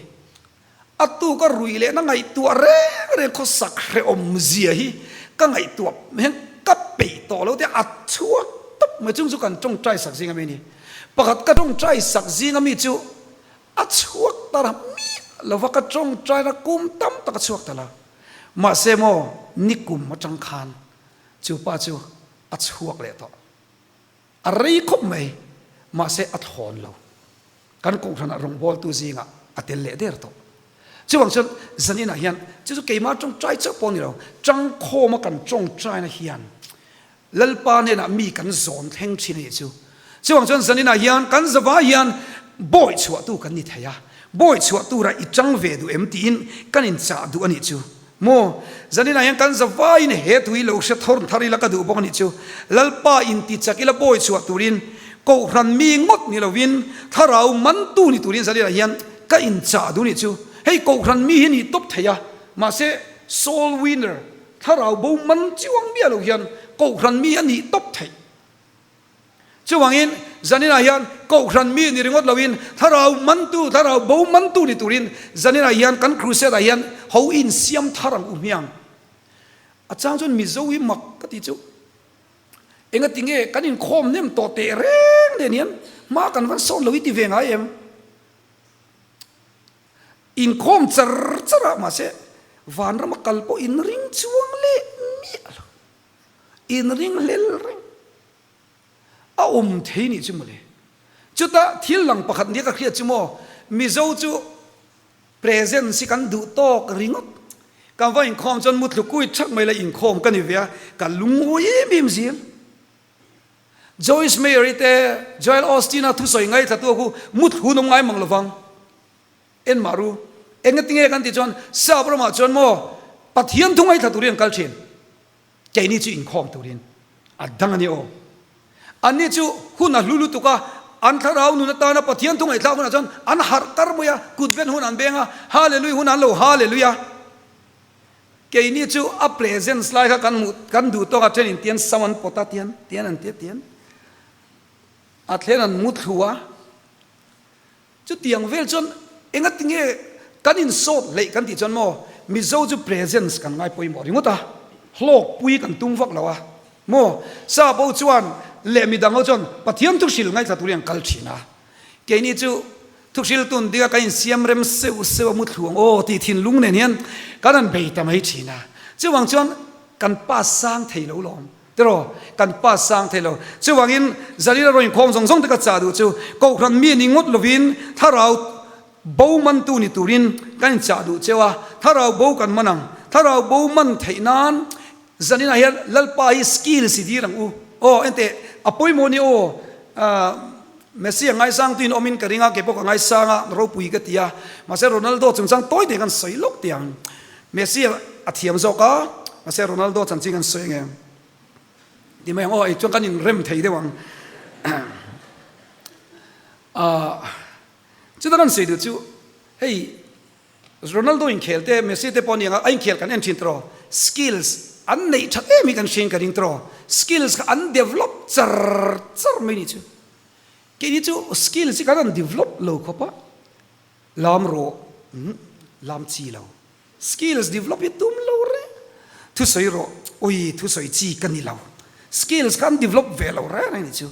A tu ka ruih lehna ngaihtuah reng reng khawsak hrehawm zia hi ka ngaihtuah hian ka peih tawh lo ti a chhuak tawp mai chung chu kan tawngtai sak zing ami a ni. Pakhat ka tawngtai sak zing ami chu a chhuak ta ra miah lova ka tawngtaina kum tam tak a chhuak ta la. Mahse maw nikum atang khan chu pa chu a chhuak leh tawh. A rei khawp mai, mahse a thlawn lo. Kan kohhranah rawngbawltu zingah a tel leh der tawh. Chuvang chuan zaninah hian chu chu keimah tawngtai chauh pawh a ni lo, tangkhawma kan tawngtaina hian Lalpa hnenah mi kan zawn thleng thin a nih chu. Chuvang chuan zaninah hian kan zavai hian bawi chhuahtu kan ni thei a, bawi chhuah turah i tang ve duh em tiin kan inchah duh a nih chu. Maw? Zaninah hian kan zavaiin he thu hi lo hre thawr thar ila ka duh bawk a nih chu. Lalpa inti chak ila bawi chhuah turin, Kohhran mi ngawt ni lovin thlarau mantu ni turin zaninah hian ka inchah duh a nih chu. Hei Kohhran mi hi nih tawp thei a, mahse soul winner, thlarau bo man chiang miah lo hian Kohhran mi a nih tawp theih. Chuvangin, zaninah hian Kohhran mi ni ringawt loin thlarau mantu, thlarau bo mantu ni turin zaninah hian kan crusade ah hian ho insiam thar ang u hmiang. A chang chuan Mizo hi mak ka ti chu. Engati nge kan inkhawm nem tawh teh reng nen hian hma kan van sawn lo i ti ve ngai em? Inkhawm char char a mahse vanrama kal pawh inring chuang leh miah lo. Inring hlel reng. A awm thei nih chu mawle. Chutah thil lang pakhat nia ka hriat chu maw, Mizo chu presence hi kan duh tawk ringawt. Kan va inkhawm chuan muthlu kui thak mai la inkhawm ka ni ve a, ka lungawi em em zel. Joyce Meyer-i te, Joel Osteen-a thusawi ngaithla tu a khu muthlu an awm ngai mang lovang. Enmah ru, engatinge kan tih chuan Sap ramah chuan maw Pathian thu ngaithla turin an kal thin. Keini chu inkhawm turin a dang a ni aw. Anni chu hun a hlu lutuk a, an thlarau nun atana Pathian thu ngaihthlak hunah chuan an harh kar mai a, kut ben hun an beng a, Hallelui hun an lo Hallelui a. Keini chu a presence lai kha kan hmuh kan duh tawk a, thenin tian sam an pawt a, tian tian an tia tian a thlen an mu thlu a. Chutiang vel chuan engati nge kan insawt hleih kan tih chuan maw Mizo chu presence kan ngai pawimawh ringawt a, hlawkpui kan tum vak lo a maw. Sap ho chuan leh midang ho chuan Pathian thuhril ngaithla turin an kal thin a, keini chu thuhril tun dika kan insiam rem seuh seuh a muthlu ang aw tih thinlung nen hian kan han bei ta mai thin a. Chuvang chuan kan pass sang thei lo lawm. Tiraw, kan pa sang thei lo. Chuvangin, Zalila rawn inkhawm zawng zawng te ka chah duh chu, Kohhran mi ni ngawt lovin thlarau bo mantu ni turin kan inchah duh cheu a, thlarau bo kan man ang. Thlarau bo man theih nan Zalina hian Lalpa hi skill si dir ang u. Aw, enteh, a pawimawh ni aw, Messi a ngaisang tuin awmin ka ring a, kei pawh ka ngaisang a, ropui ka ti a. Mahse Ronaldo chungchang tawi te kan sawi lawk teh ang. Messi a thiam zawk a, mahse Ronaldo chanchin kan sawi ange. Ti mai ang aw, ei chuan kan inrem thei deuh ang. Ah, chuta kan sawi duh chu hei Ronaldo inkhel te, Messi te pawh a ni ang a, a inkhel kan en thin tawh, skills an neih that em hi kan hriain ka ring tawh, skills kha an develop char char mai ni chu. Keini chu skills hi kan han develop lo khawp a, lam rawh, umm lam chi lo. Skills develop hi tum lo reng. Thusawi rawh, ui thusawi chi ka ni lo. Skills kha an develop ve lo reng reng ni chu.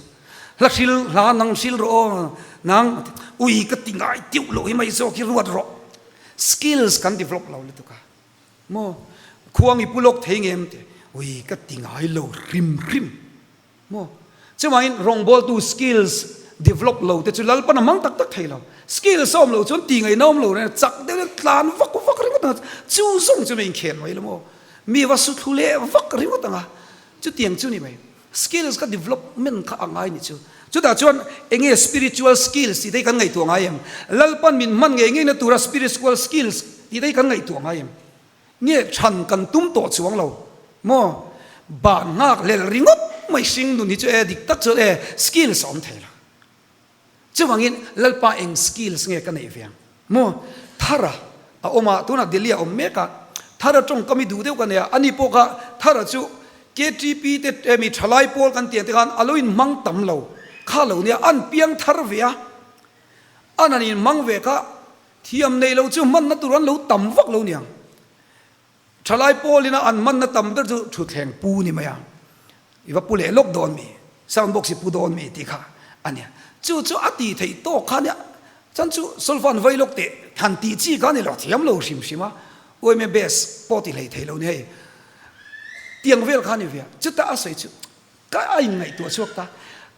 Hla hril, hla nang hril rawh aw, nang ui ka ti ngai tiuh loh hi mai zawk hi ruat rawh. Skills kan develop lo lutuk a. Maw? Khuang i pu lawk thei ngem te? Ui ka ti ngai lo hrim hrim. Maw? Chuvangin rawngbawltu skills develop lo te chu Lalpan a hmang tak tak thei lo. Skills a awm loh chuan ti ngaihna awm lo reng a, chak deuh in tlan vak vak ringawt ang a, chu zawng chu mi inkhel mai lo maw? Mi va su thlu leh vak ringawt ang a, chutiang chu ni mai. Skills kha development kha a ngai ni chu. Chutah chuan enge spiritual skills tih te hi kan ngaihtuah ngai em? Lalpan min hman ngei ngeina tura spiritual skills tih te hi kan ngaihtuah ngai em? Nge chhan kan tum tawh chuang lo maw? Ban nghak hlel ringawt mai hring nun hi chu e dik tak chuan e skills a awm thei lo. Chuvangin Lalpa eng skills nge ka neih ve ang maw? Thara a awm a, tunah Delhi a awm mek a, Thara tawngkam i duh deuh ka nei a, ani pawh kha Thara chu KTP te emi thalai pawl kan tih ang te khan a lo inhmang tam lo kha lo nia, an piang thar ve a, an han inhmang ve kha Thiam nei lo chu hmanna tur an lo tam vak lo niang. Thalai pawlina an hmanna tam ber chu thutthleng pu ni mai a, i va pu leh lawk dawn mi, sound box i pu dawn mi tih kha a nia. Chu chu a tih theih tawk kha nia, chuan chu solfa an vai lawk teh han tih chi kha a ni lo, thiam lo hrim hrim a, uaime bass pawh ti hlei thei lo ni hei, tiang vel kha a ni ve a, chutah a sawi chu Ka a inngaihtuah chhuak ta,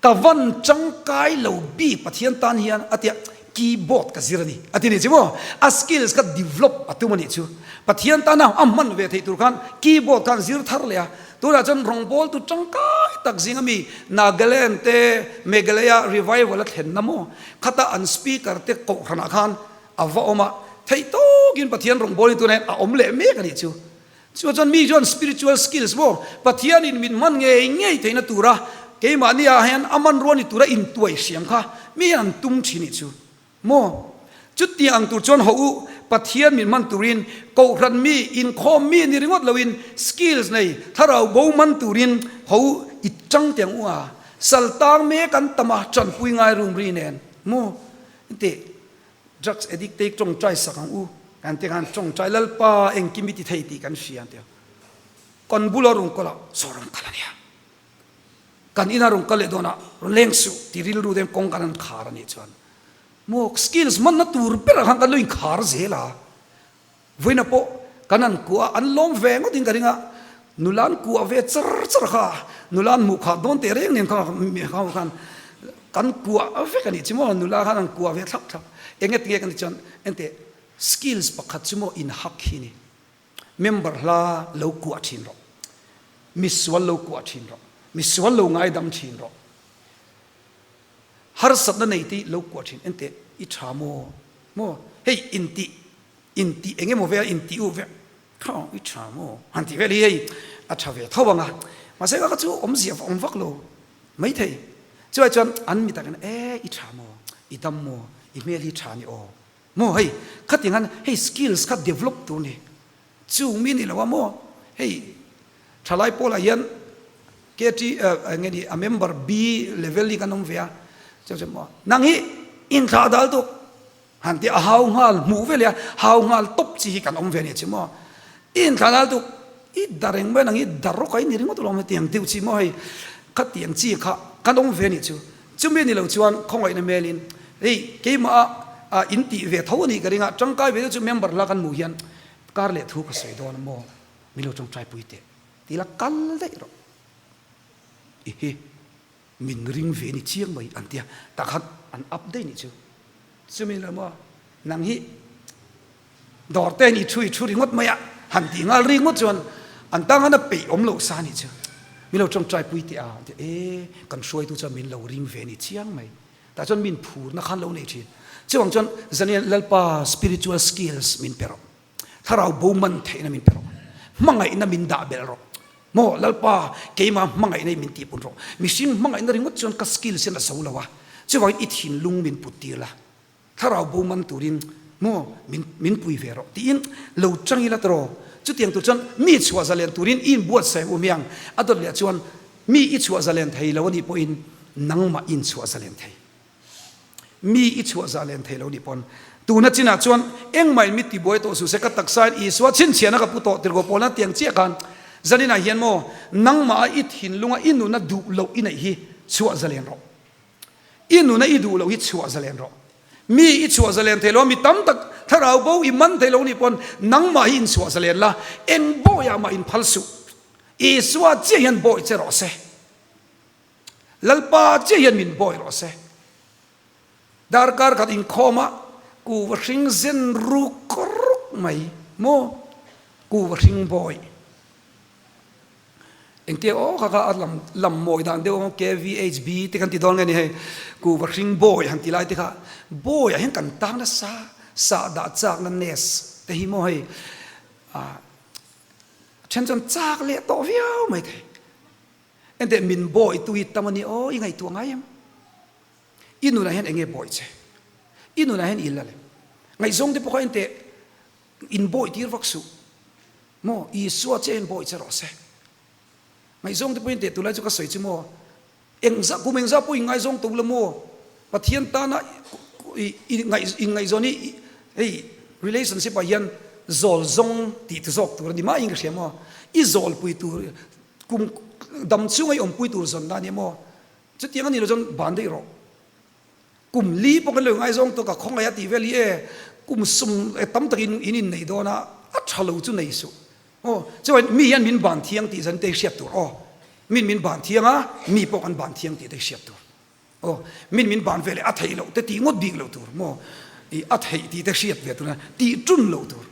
ka van tangkai lo bik Pathian tan hian a tia keyboard ka zir a ni a ti ni chu maw, a skills kha develop a tum a nih chu. Pathian tana a hman ve theih tur khan keyboard khan zir thar leh a, tunah chuan rawngbawltu tangkai tak zinga mi Nagaland te Meghalaya revival a thlenna maw, khata an speaker te kohhranah khan a va awm a, theih tawkin Pathian rawngbawlin tunah hian a awm leh mek a nih chu. Chu chuan mi chuan spiritual skills maw Pathianin min hman ngei ngei theihna tura keimahni ah hian a hmanrua ni tura intuai hriam kha mi hian an tum thin ih chu maw. Chutiang ang tur chuan hawh u Pathian min hman turin Kohhran mi inkhawm mi ni ringawt loin skills nei thlarau bo man turin hawh u i tang teh ang u a sal tang mek an tam a tanpui ngai rum ri nen maw tih Drugs addict te tawngtai sak ang u kan ti khan tawngtai Lalpa engkim i ti thei tih kan hria an ti a. Kan bula rawn kal a, saw rawn kal a nia. Kan ina rawn kal leh dawn a, rawn leng suh ti rilru te kawng kan han khar a nih chuan maw skills hmanna tur berah khan kan lo inkhar zel a. Vawiina pawh kan han kuah a, an lawm ve ngawt in ka ring a, nula an kuah ve char char kha, nula an hmuh khah dawn teh reng nen kha khan kan kuah vek a nih chu maw, nula khan an kuah ve thlap thlap, eng nge tinge kan tih chuan enteh skills pakhat chu maw inhak hi ni, member hla lo kuah thin rawh, misual lo kuah thin rawh, misual lo ngaidam thin rawh, harsatna nei te lo kuah thin, enteh i tha maw, maw hei intih Intih eng emaw vel intih u vek kha i tha maw han tih vel hi hei a tha ve tho ang a, mahse ka chu awmzia awm vak lo maithei. Chuai chuan an mi takin e i tha maw, i dam maw, i hmel hi tha ni aw maw hei khatiang han hei skills kha develop tur ni chung mi ni lo a maw hei thalai pawlah hian KT eng nge ni a member B level hi kan awm ve a chuan chuan maw nang hi inthlah dal tuk Han ti a hau nghal hmuh ve leh a hau nghal tawp chi hi kan awm ve a ni chi maw? I inthlan al tuk i dar eng mai nang i dar rawk a i ni ringawt alawm hetiang deuh chi maw hei khatiang chi kha kan awm ve a nih chu. Chumi ni lo chuan khawngaihna melin hei keimah a in tih ve tho a nih ka ring a tangkai ve deuh chu member la kan hmuh hian kar leh thu ka sawi dawn a maw min lo tawngtai pui teh ti la kal daih rawh i hi. Min ring ve ni chiang mai an tia tah khan an up daih nih chu. Chumi lo maw nang hi dawr te ni thu i thu ringawt mai a han tih nghal ringawt chuan an tang han a peih awm loh sa nih chu. Min lo tawngtai pui teh a an ti e kan hruaitu chuan min lo ring ve ni chiang mai tah chuan min phurna khan lo nei thin. Chuvang chuan Zanian Lalpa spiritual skills min pe rawh. Thlarau bo man theihna min pe rawh. Hmangaihna min dah belh rawh. Maw Lalpa, keimah hmangaihna hi min tihpun rawh. Mihring hmangaihna ringawt chuan ka skills hian a zo lo a, chuvangin i thinlung min put tir la. Thlarau bo man turin maw min min pui ve rawh tiin lo chang ila tawh. Chutiang tur chuan mi chhuah zalen turin i inbuatsaih u miang. A dawt leh chuan mi i chhuah zalen thei lo anih pawhin nangmah i inchhuah zalen thei. Mi i chhuah zah len thei lo nih pawn tuna chinah chuan engmah in mi tibuai tawh suh se ka taksa in Isua chhinchhiahna ka pu tawh tirhkoh pawlna tiang chiah khan zaninah hian maw nangmah a i thinlunga i nuna duh loh i neih hi chhuah zalen rawh. I nuna i duh loh hi chhuah zalen rawh. Mi i chhuah zalen thei lo a, mi tam tak thlarau bo i man thei lo nih pawn nangmah hi inchhuah zalen la, eng bawiah mah inphal suh. Isua chiah hian bawi che rawh se. Lalpa chiah hian min bawi rawh se. Darkar khat inkhawm a, kuva hring zen ruk ruk mai maw? Kuva hring bawi. Engtia aw kha kha a lam lam mawi dan deuh ang KVHB te kan ti dawn nge ni hei kuva hring bawi han ti lai te kha bawi ah hian kan tang nasa sah dah chak na nes te hi maw hei ah then chuan chak leh tawh viau mai thei Enteh min bawi tu hi tam a ni aw i ngaihtuah ngai em? I nunah hian enge bawi che? I nunah hian i la lem? Ngaihzawng te pawh kha enteh in bawi tir vak suh maw? Isua che hian bawi che rawh se. Ngaihzawng te pawh enteh tulai chu ka sawi chu maw? Engzah kum engzah pawh in ngaizawng to la maw? Pathian tana i inngaihzawn hi hei relationship ah hian zawl zawng tih tu zawk tur a ni mahin ka hria maw? I zawlpui tur Kum dam chunga i awmpui tur zawn na ania maw? Chutiang a nih loh chuan ban daih rawh. Kum li pawh kan lo ngaizawng tawk a, khawngaih a tih vel hi e, kum sum tam takin in innei dawn a, a tha lo chu nei suh. Aw, chuan mi hian min ban thiang tih zan te hi hriat tur aw. Min min ban thiang a, mi pawh kan ban thiang tih te hi hriat tur. Aw, min min ban ve leh a theih loh te tih ngawt bik loh tur maw? Ih, a theih tih te hriat ve tur a, tih ṭun loh tur.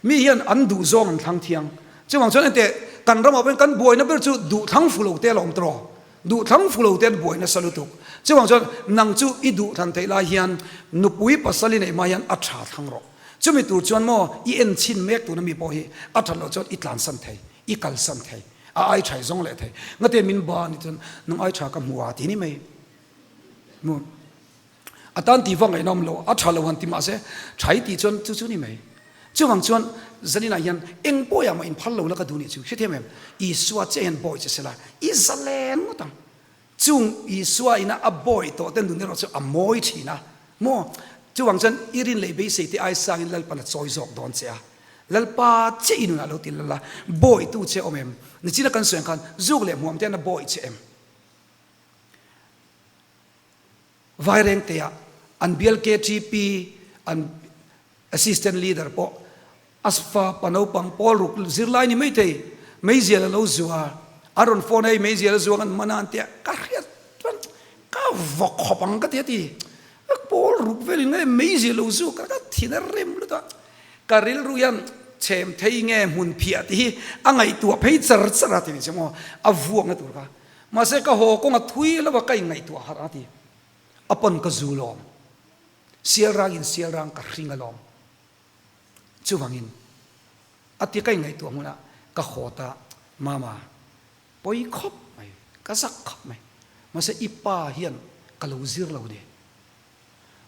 Mi hian an duh zawng an thlang thiang. Chuvang chuan enteh, kan ramah pawhin kan buaina ber chu duh thlang fu lo te a la awm tawh. Duh thlang fu lo te an buai nasa lutuk. Chuvang chuan nang chu i duh thlan theih lai hian nupui pasal i neih hma hian a ṭha thlang rawh. Chumi tur chuan maw i en chhin mek tuna mi pawh hi a ṭhat loh chuan i tlansan thei, i kalsan thei. A ai tha i zawng leh thei. Ngate min ba ni chuan nang ai tha ka hmu a ti ni mai. Mu. A tan ti vak ngaihna awm lo, a tha lo han ti mahse tha i tih chuan chu chu ni mai. Chuvang chuan zaninah hian eng bawiah mah inphal lo la ka duh nih chu hrethiam em? Isua chiah hian bawi che sela i zalen ngawt ang. Chung Isua ina a bawi tawh te nun erawh chu a mawi thin a maw? Chuvang chuan i rin leh beisei te ai sangin Lalpan a chawi zawk dawn che a. Lalpa chiah i nunah lo ti lal a, bawitu che awm em? Nichina kan sawi ang khan zuk leh hmuam te an a bawi che em? Vairengteah an bial KTP an Assistant Leader pawh a fa pa naupang pawl ruk zirlai ni maithei meizial a lo zua a rawn phone a hei meizial a zuang an man a an tia ka hriat chuan ka vaw khawp ang ka ti a ti pawl ruk velin nge meizial lo zu ka thin a rem lut a ka rilru hian chhem thei nge hmun phiah tih hi a ngaihtuah phei char char a ti ni che maw a vuakna tur kha mahse ka haw kawng a thui lo a ka inngaihtuah harh a ti a pawn ka zu lawm. Sialrang in sialrang ka hring alawm. Chuvangin a ti ka inngaihtuah hmunah ka haw ta Mama, pawi khawp mai, ka zak khawp mai. Mahse i pa hian ka lo zir lo ni.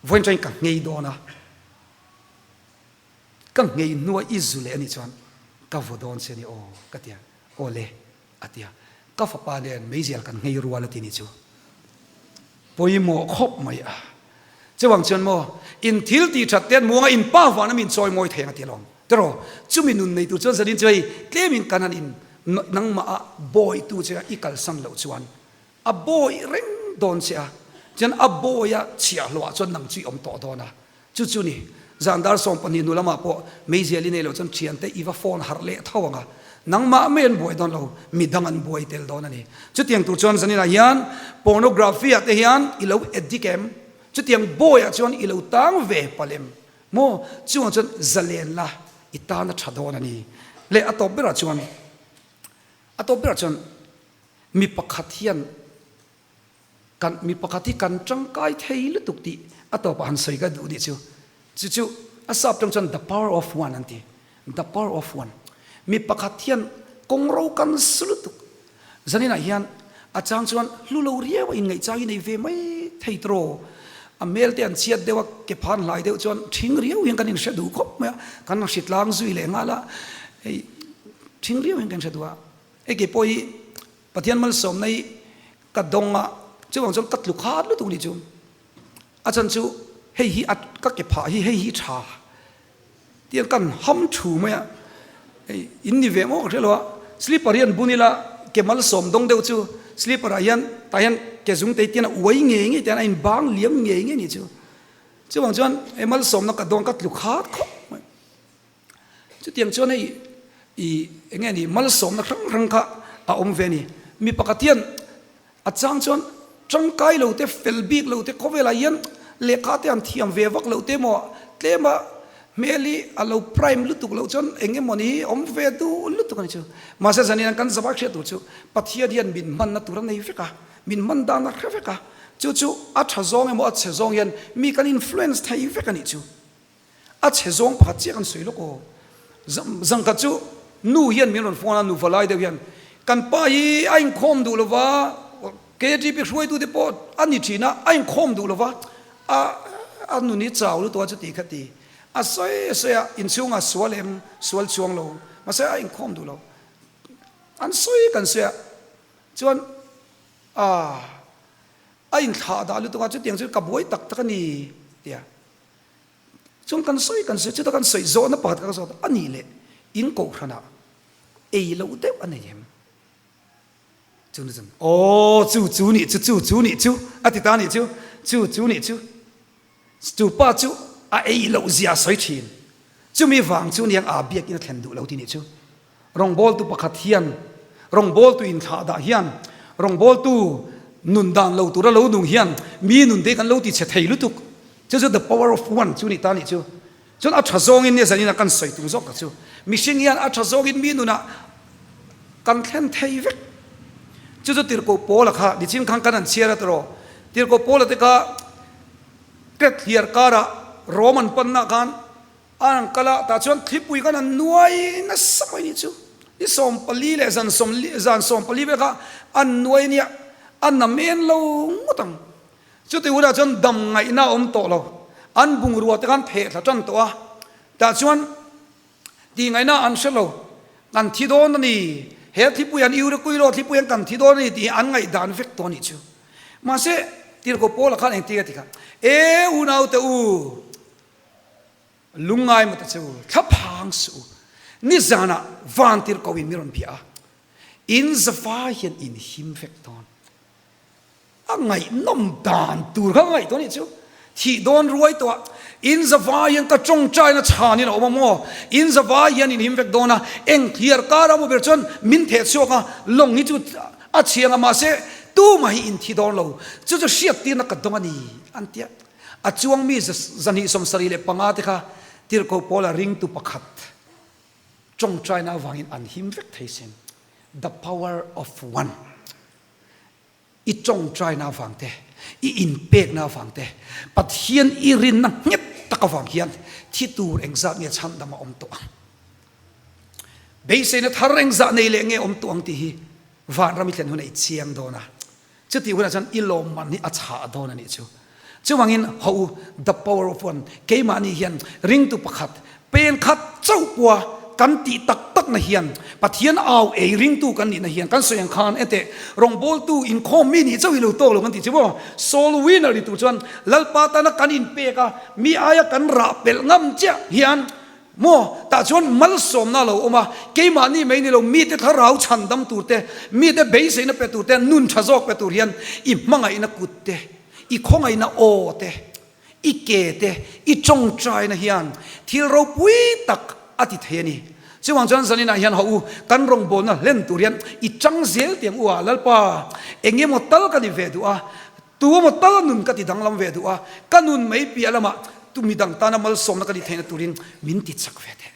Vawiin chuan ka nghei dawn a, ka nghei hnua i zu leh anih chuan ka vaw dawn che ni aw ka ti a, aw le. A ti a, ka fapa nen meizial kan nghei rual a ti ni chu pawimawh khawp mai a. Chuvang chuan maw in thil tih that te an muanga in pa vana min chawi mawi thei ang a ti alawm. Tiraw, chumi nun nei tur chuan zanin chu hei tlemin kan han in nangmah a bawitu che a i kalsan loh chuan a bawi reng dawn che a, chuan a bawi a chhiahhlawh ah chuan nang chu i awm tawh dawn a. Chu chu ni, zan dar 12 hnu lamah pawh meizial i nei loh chuan thiante i va phone harh leh tho ang a, nangmah mai an buai dawn lo, midang an buai tel dawn a ni. Chutiang tur chuan zaninah hian pornography ah te hian i lo addict em? Chutiang bawiah chuan i lo tang ve palh em? Maw? Chungah chuan zalen la i tan a tha dawn a ni. Leh a tawp berah chuan, a tawp berah chuan mi pakhat hian Kan mi pakhat hi kan tangkai thei lutuk tih a tawpah han sawi ka duh nih chu. Chu chu a sap tang chuan the power of one an ti. The power of one. Mi pakhat hian kawng ro kan su lutuk. Zaninah hian a chang chuan hlu lo riau a inngaih chang i nei ve mai thei tawh. A hmel te an chhiat deuh a, ke phan hlai deuh chuan thing riau hian kan inhre duh khawp mai a, kan hri tlang zui leh nghal a, hei thing riau hian kan hre duh a. Hei kei pawh hi Pathian malsawmna hi ka dawng a, chuvang chuan ka tlu khat lutuk nih chu. A chan chu hei hi a ka ke phah hi hei hi tha tiang kan ham thu mai a, hei in ni ve maw ka hre lo a, slipper hian bun ila ke malsawm dawng deuh chu slipper ah hian tah hian ke zung te tian a uai ngei ngei tian a in bang liam ngei ngei ni chu. Chuvang chuan hei malsawmna ka dawn ka tlu khat khawp mai. Chutiang chuan hei i eng nge ni malsawmna hrang hrang kha a awm ve a ni. Mi pakhat hian a chang chuan tangkai lo te fel bik lo te khawvelah hian lehkha te an thiam ve vak loh te emaw tlema hmel hi a lo prime lutuk loh chuan eng emaw ni awm ve duh lutuk a ni chu. Mahse zanin an kan zavai hriat tur chu Pathian hian min hmanna tur a nei vek a, min hman dan a hre vek a, chu chu a tha zawng emaw a chhe zawng hian mi kan influence thei vek a nih chu. A chhe zawng pakhat chiah kan sawi lawk aw. Zangkhat chu nu hian min rawn phone a, nufa lai deuh hian, Kan pa hi a inkhawm duh lova, KTP hruaitute pawh a ni thin a, a inkhawm duh lova, a a nun hi chau lutuk a chuti kha ti. A sawi a sawi a, inchhungah sual em, sual chuang lo, mahse a inkhawm duh lo. An sawi kan sawi a, chuan a a inthlah dah lutuk a, chutiang chu ka buai tak tak a ni tia. Chuan kan sawi kan sawi, chuta kan sawi zawhna pakhat ka zawt a nih leh in kohhranah ei loh deuh a nei em? Chu ni chuan aw chu chu nih chu chu chu nih chu a ti ta nih chu chu chu nih chu chu pa chu a ei loh zia a sawi thin chumi vang chu niang aa biakin a thlen duh lo ti nih chu. Rawngbawltu pakhat hian, rawngbawltu inthlahdah hian, rawngbawltu nun dan lo tura lo nung hian mi nun te kan lo ti chhe thei lutuk. Chu chu the power of one chu ni ta nih chu. Chuan a tha zawngin nia zanin a kan sawi tum zawk tak chu. Mihring hian a tha zawngin mi nunah kan thlen thei vek. Chu chu Tirhkoh Paula kha nichin khan kan han chhiar a tiraw. Tirhkoh Paula te kha Kret hliar karah Rom an panna khan A rawn kal a, tah chuan thlipui khan an nuai nasa mai nih chu. Ni 14 leh zan sawm zan 14 vel kha an nuai ania, a namen lo ngawt ang. Chuti hunah chuan dam ngaihna a awm tawh lo, an bungrua te khan pheh thla tan tawh a, tah chuan tih ngaihna an hre lo, kan thi dawn a ni, he thlipui an Eurekuilo thlipui an kan thi dawn a ni tih hi an ngaihdan vek tawh a nih chu. Mahse, Tirhkoh Paula khan engtin a ti kha, E unaute u! Lungngai mawta che u, thlaphang suh u. Nizanah vantir ko in mi rawn bia a, in zavai hian in him vek dawn. A ngaihnawm dan tur kha ka ngaihtuah nih chu. Thih dawn ruai tawh ah, in zavai hian ka tawngtaina chhanin a awm a maw? In zavai hian in him vek dawn a, eng thliar kar a maw ber chuan min theh chhuak a, lawng hi chu a chhiang a, mahse tumah hi in thi dawn lo. Chu chu hriattirna ka dawng a ni, an ti a. A chuang mi 275 te kha Tirhkoh Paula ringtu pakhat tawngtaina avangin an him vek thei sin. The power of one. I tawngtaina avang te, i inpekna avang te, Pathian i rinna nghet tak avang hian thi tur engzat nge chhandam a awm tawh ang? Beiseina thar engzah nei leh nge awm tawh ang tih hi vanram i thlen hunah i chiang dawn a. Chutih hunah chuan i lawmman hi a chhah dawn a nih chu. Chuvangin haw u, the power of one, keimahni hian ringtu pakhat, pen khat chauh pawha kan tih tak takna hian, Pathian au ei ringtu kan nihna hian, kan sawi ang khan enteh, rawngbawltu inkhawm mi nih chauh hi lo tawk lo kan tih chu maw? Soul winner ni tur chuan Lalpa tana kan inpek a, mi aia kan rah pelh ngam chiah hian Maw? Tah chuan malsawmna a lo awm a, keimahni mai ni lo, mite thlarau chhandam tur te, mite beiseina pe tur te, nun tha zawk pe tur hian i hmangaihna kut te, i khawngaihna aw te, i ke te, i tawngtaina hian thil ropui tak a ti thei a ni. Chuvang chuan zaninah hian hawh u, kan rawngbawlna hlen tur hian i tang zel tiang u a, Lalpa, eng emaw tal ka ni ve duh a, Tu emaw tal nun ka ti danglam ve duh a, ka nun mai piah lamah tu midang tana malsawmna ka nih theihna turin min ti chak ve teh,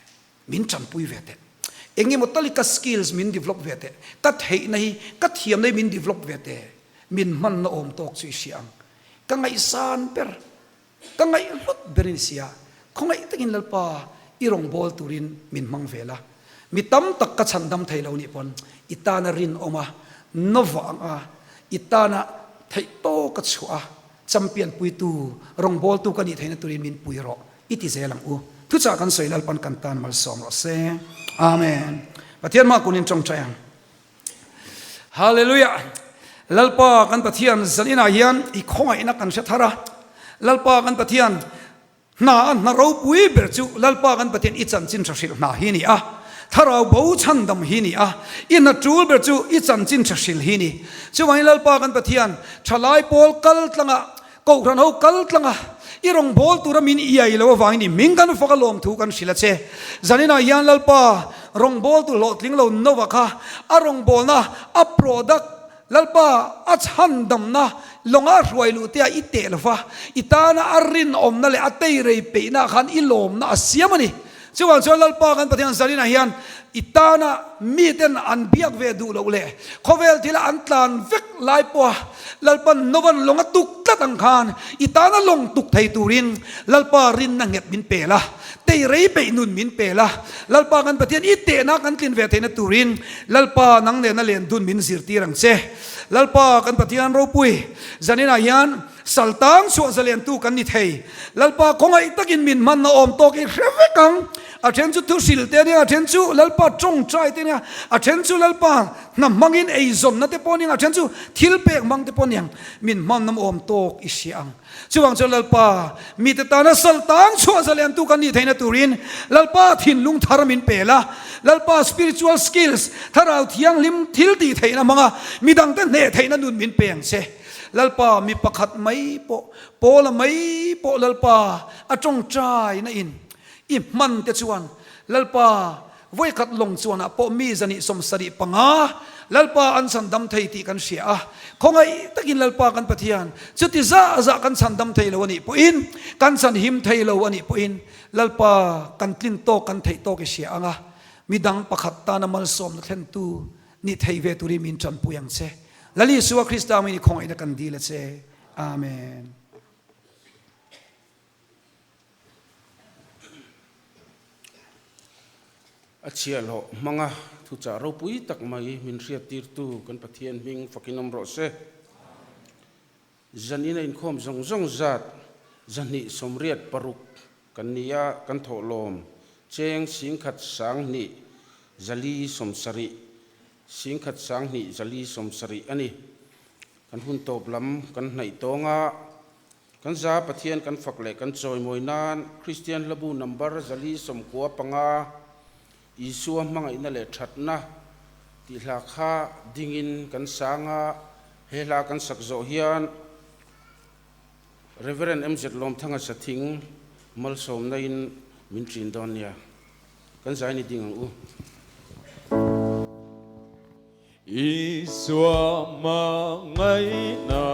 min tanpui ve teh. Eng emaw tal hi ka skills min develop ve teh, ka theihna hi, ka thiamna hi min develop ve teh, min hmanna awm tawk chu i hria ang. Ka ngaihsan ber, ka ngaihhlut ber in sia, khawngaih takin Lalpa i rawngbâwl turin min hmang ve la. Mi tam tak ka chhandam thei lo nih pawn i tana rinawm a, nawva ang a, i tana theih tawka chhuah a, champion puitu, rawngbawltu ka nih theihna turin min pui rawh i ti zel ang u. Thuchah kan sawi Lalpan kan tan malsawm rawh se. Amen. Pathian mah kunin tawngtai ang. Hallelujah! Lalpa kan Pathian zan inah hian i khawngaihna kan hre thar a. Lalpa kan Pathian hna a hna ropui ber chu Lalpa kan Pathian i chanchin tha hrilh hna hi a ni a, Thlarau bo chhandam hi a ni a, i hna tul ber chu i chanchin tha hrilh hi a ni. Chuvangin Lalpa kan Pathian thalai pawl kal tlangah Kohhran ho kal tlang a, i rawngbâwl tura min iai lo avangin i hming kan fak a lawmthu kan hrilh a che. Zaninah hian Lalpa rawngbâwltu hlawhtling lo Noah kha a rawngbâwlna, a product, Lalpa a chhandamna lawnga a hruai luh te ah i teh lo va, i tana a rinawmna leh a teirei peihna ah khan i lawmna a siam a ni. Chuvang chuan Lalpa kan Pathian Zaninah hian i tana miten an biak ve duh loh leh khawvel thila an tlan vek lai pawha Lalpan Novan lawng a tuk tlat ang khan i tana lawng tuk thei turin Lalpa rinna nghet min pe la, tei rei peih nun min pe la, Lalpa kan Pathian i tehna kan tlin ve theihna turin Lalpa nang nena len dun min zirtir ang che. Lalpa kan Pathian ropui Zaninah hian Sal tang chhuah zaliantu kan ni thei. Lalpa khawngaih takin min hmanna awm tawk i hre vek ang. A then chu thuhril te ania, a then chu Lalpa tawngtai te ania, a then chu Lalpa hna hmangin eizawnna te pawh ania, a then chu thil pek hmang te pawh aniang. Min hmanna awm tawk i hria ang. Chuvang chuan Lalpa mite tana sal tang chhuah zaliantu kan nih theihna turin Lalpa thinlung thar min pe la. Lalpa spiritual skills, thlarau thianghlim thil tih theihna hmanga midangte hneh theihna nun min pe ang che. Lalpa mi pakhat mai pawh, Paula mai pawh Lalpa a tawngtai na in i hman te chuan Lalpa vawikhat lawng chuanah pawh mi zani 75 Lalpa an chhandam thei tih kan hria a, khawngaih takin Lalpa kan Pathian chuti zah zah kan chhandam thei lo a nih pawhin, kan chhanhim thei lo a nih pawhin Lalpa kan tlin tawk kan theih tawk i hria ang a, midang pakhat tana malsawmna thlentu Ni thei ve turin min tanpui ang che. Lal Isua Krista angin i khawngaihna kan dil a che. Amen. A chhiahhlawh hmanga thuchah ropui tak mai min hriattirtu kan Pathian hming fakin awm rawh se. Zanin a inkhawm zawng zawng zat 286 kan ni a, kan thawhlawm cheng 10,2 4 70, 10,2 470 a ni. Kan hun tawp lam kan hnaih tawng a, kan za Pathian kan fak leh kan chawimawi nan Kristian hlabu number 495 Isua hmangaihna leh thatna tih hla kha dingin kan sang a, he hla kan sak zawh hian Rev. MZ Lawmthanga Sathing malsawmna in min ṭin dawn nia. Kan zai ni ding ang u. Isua hmangaihna.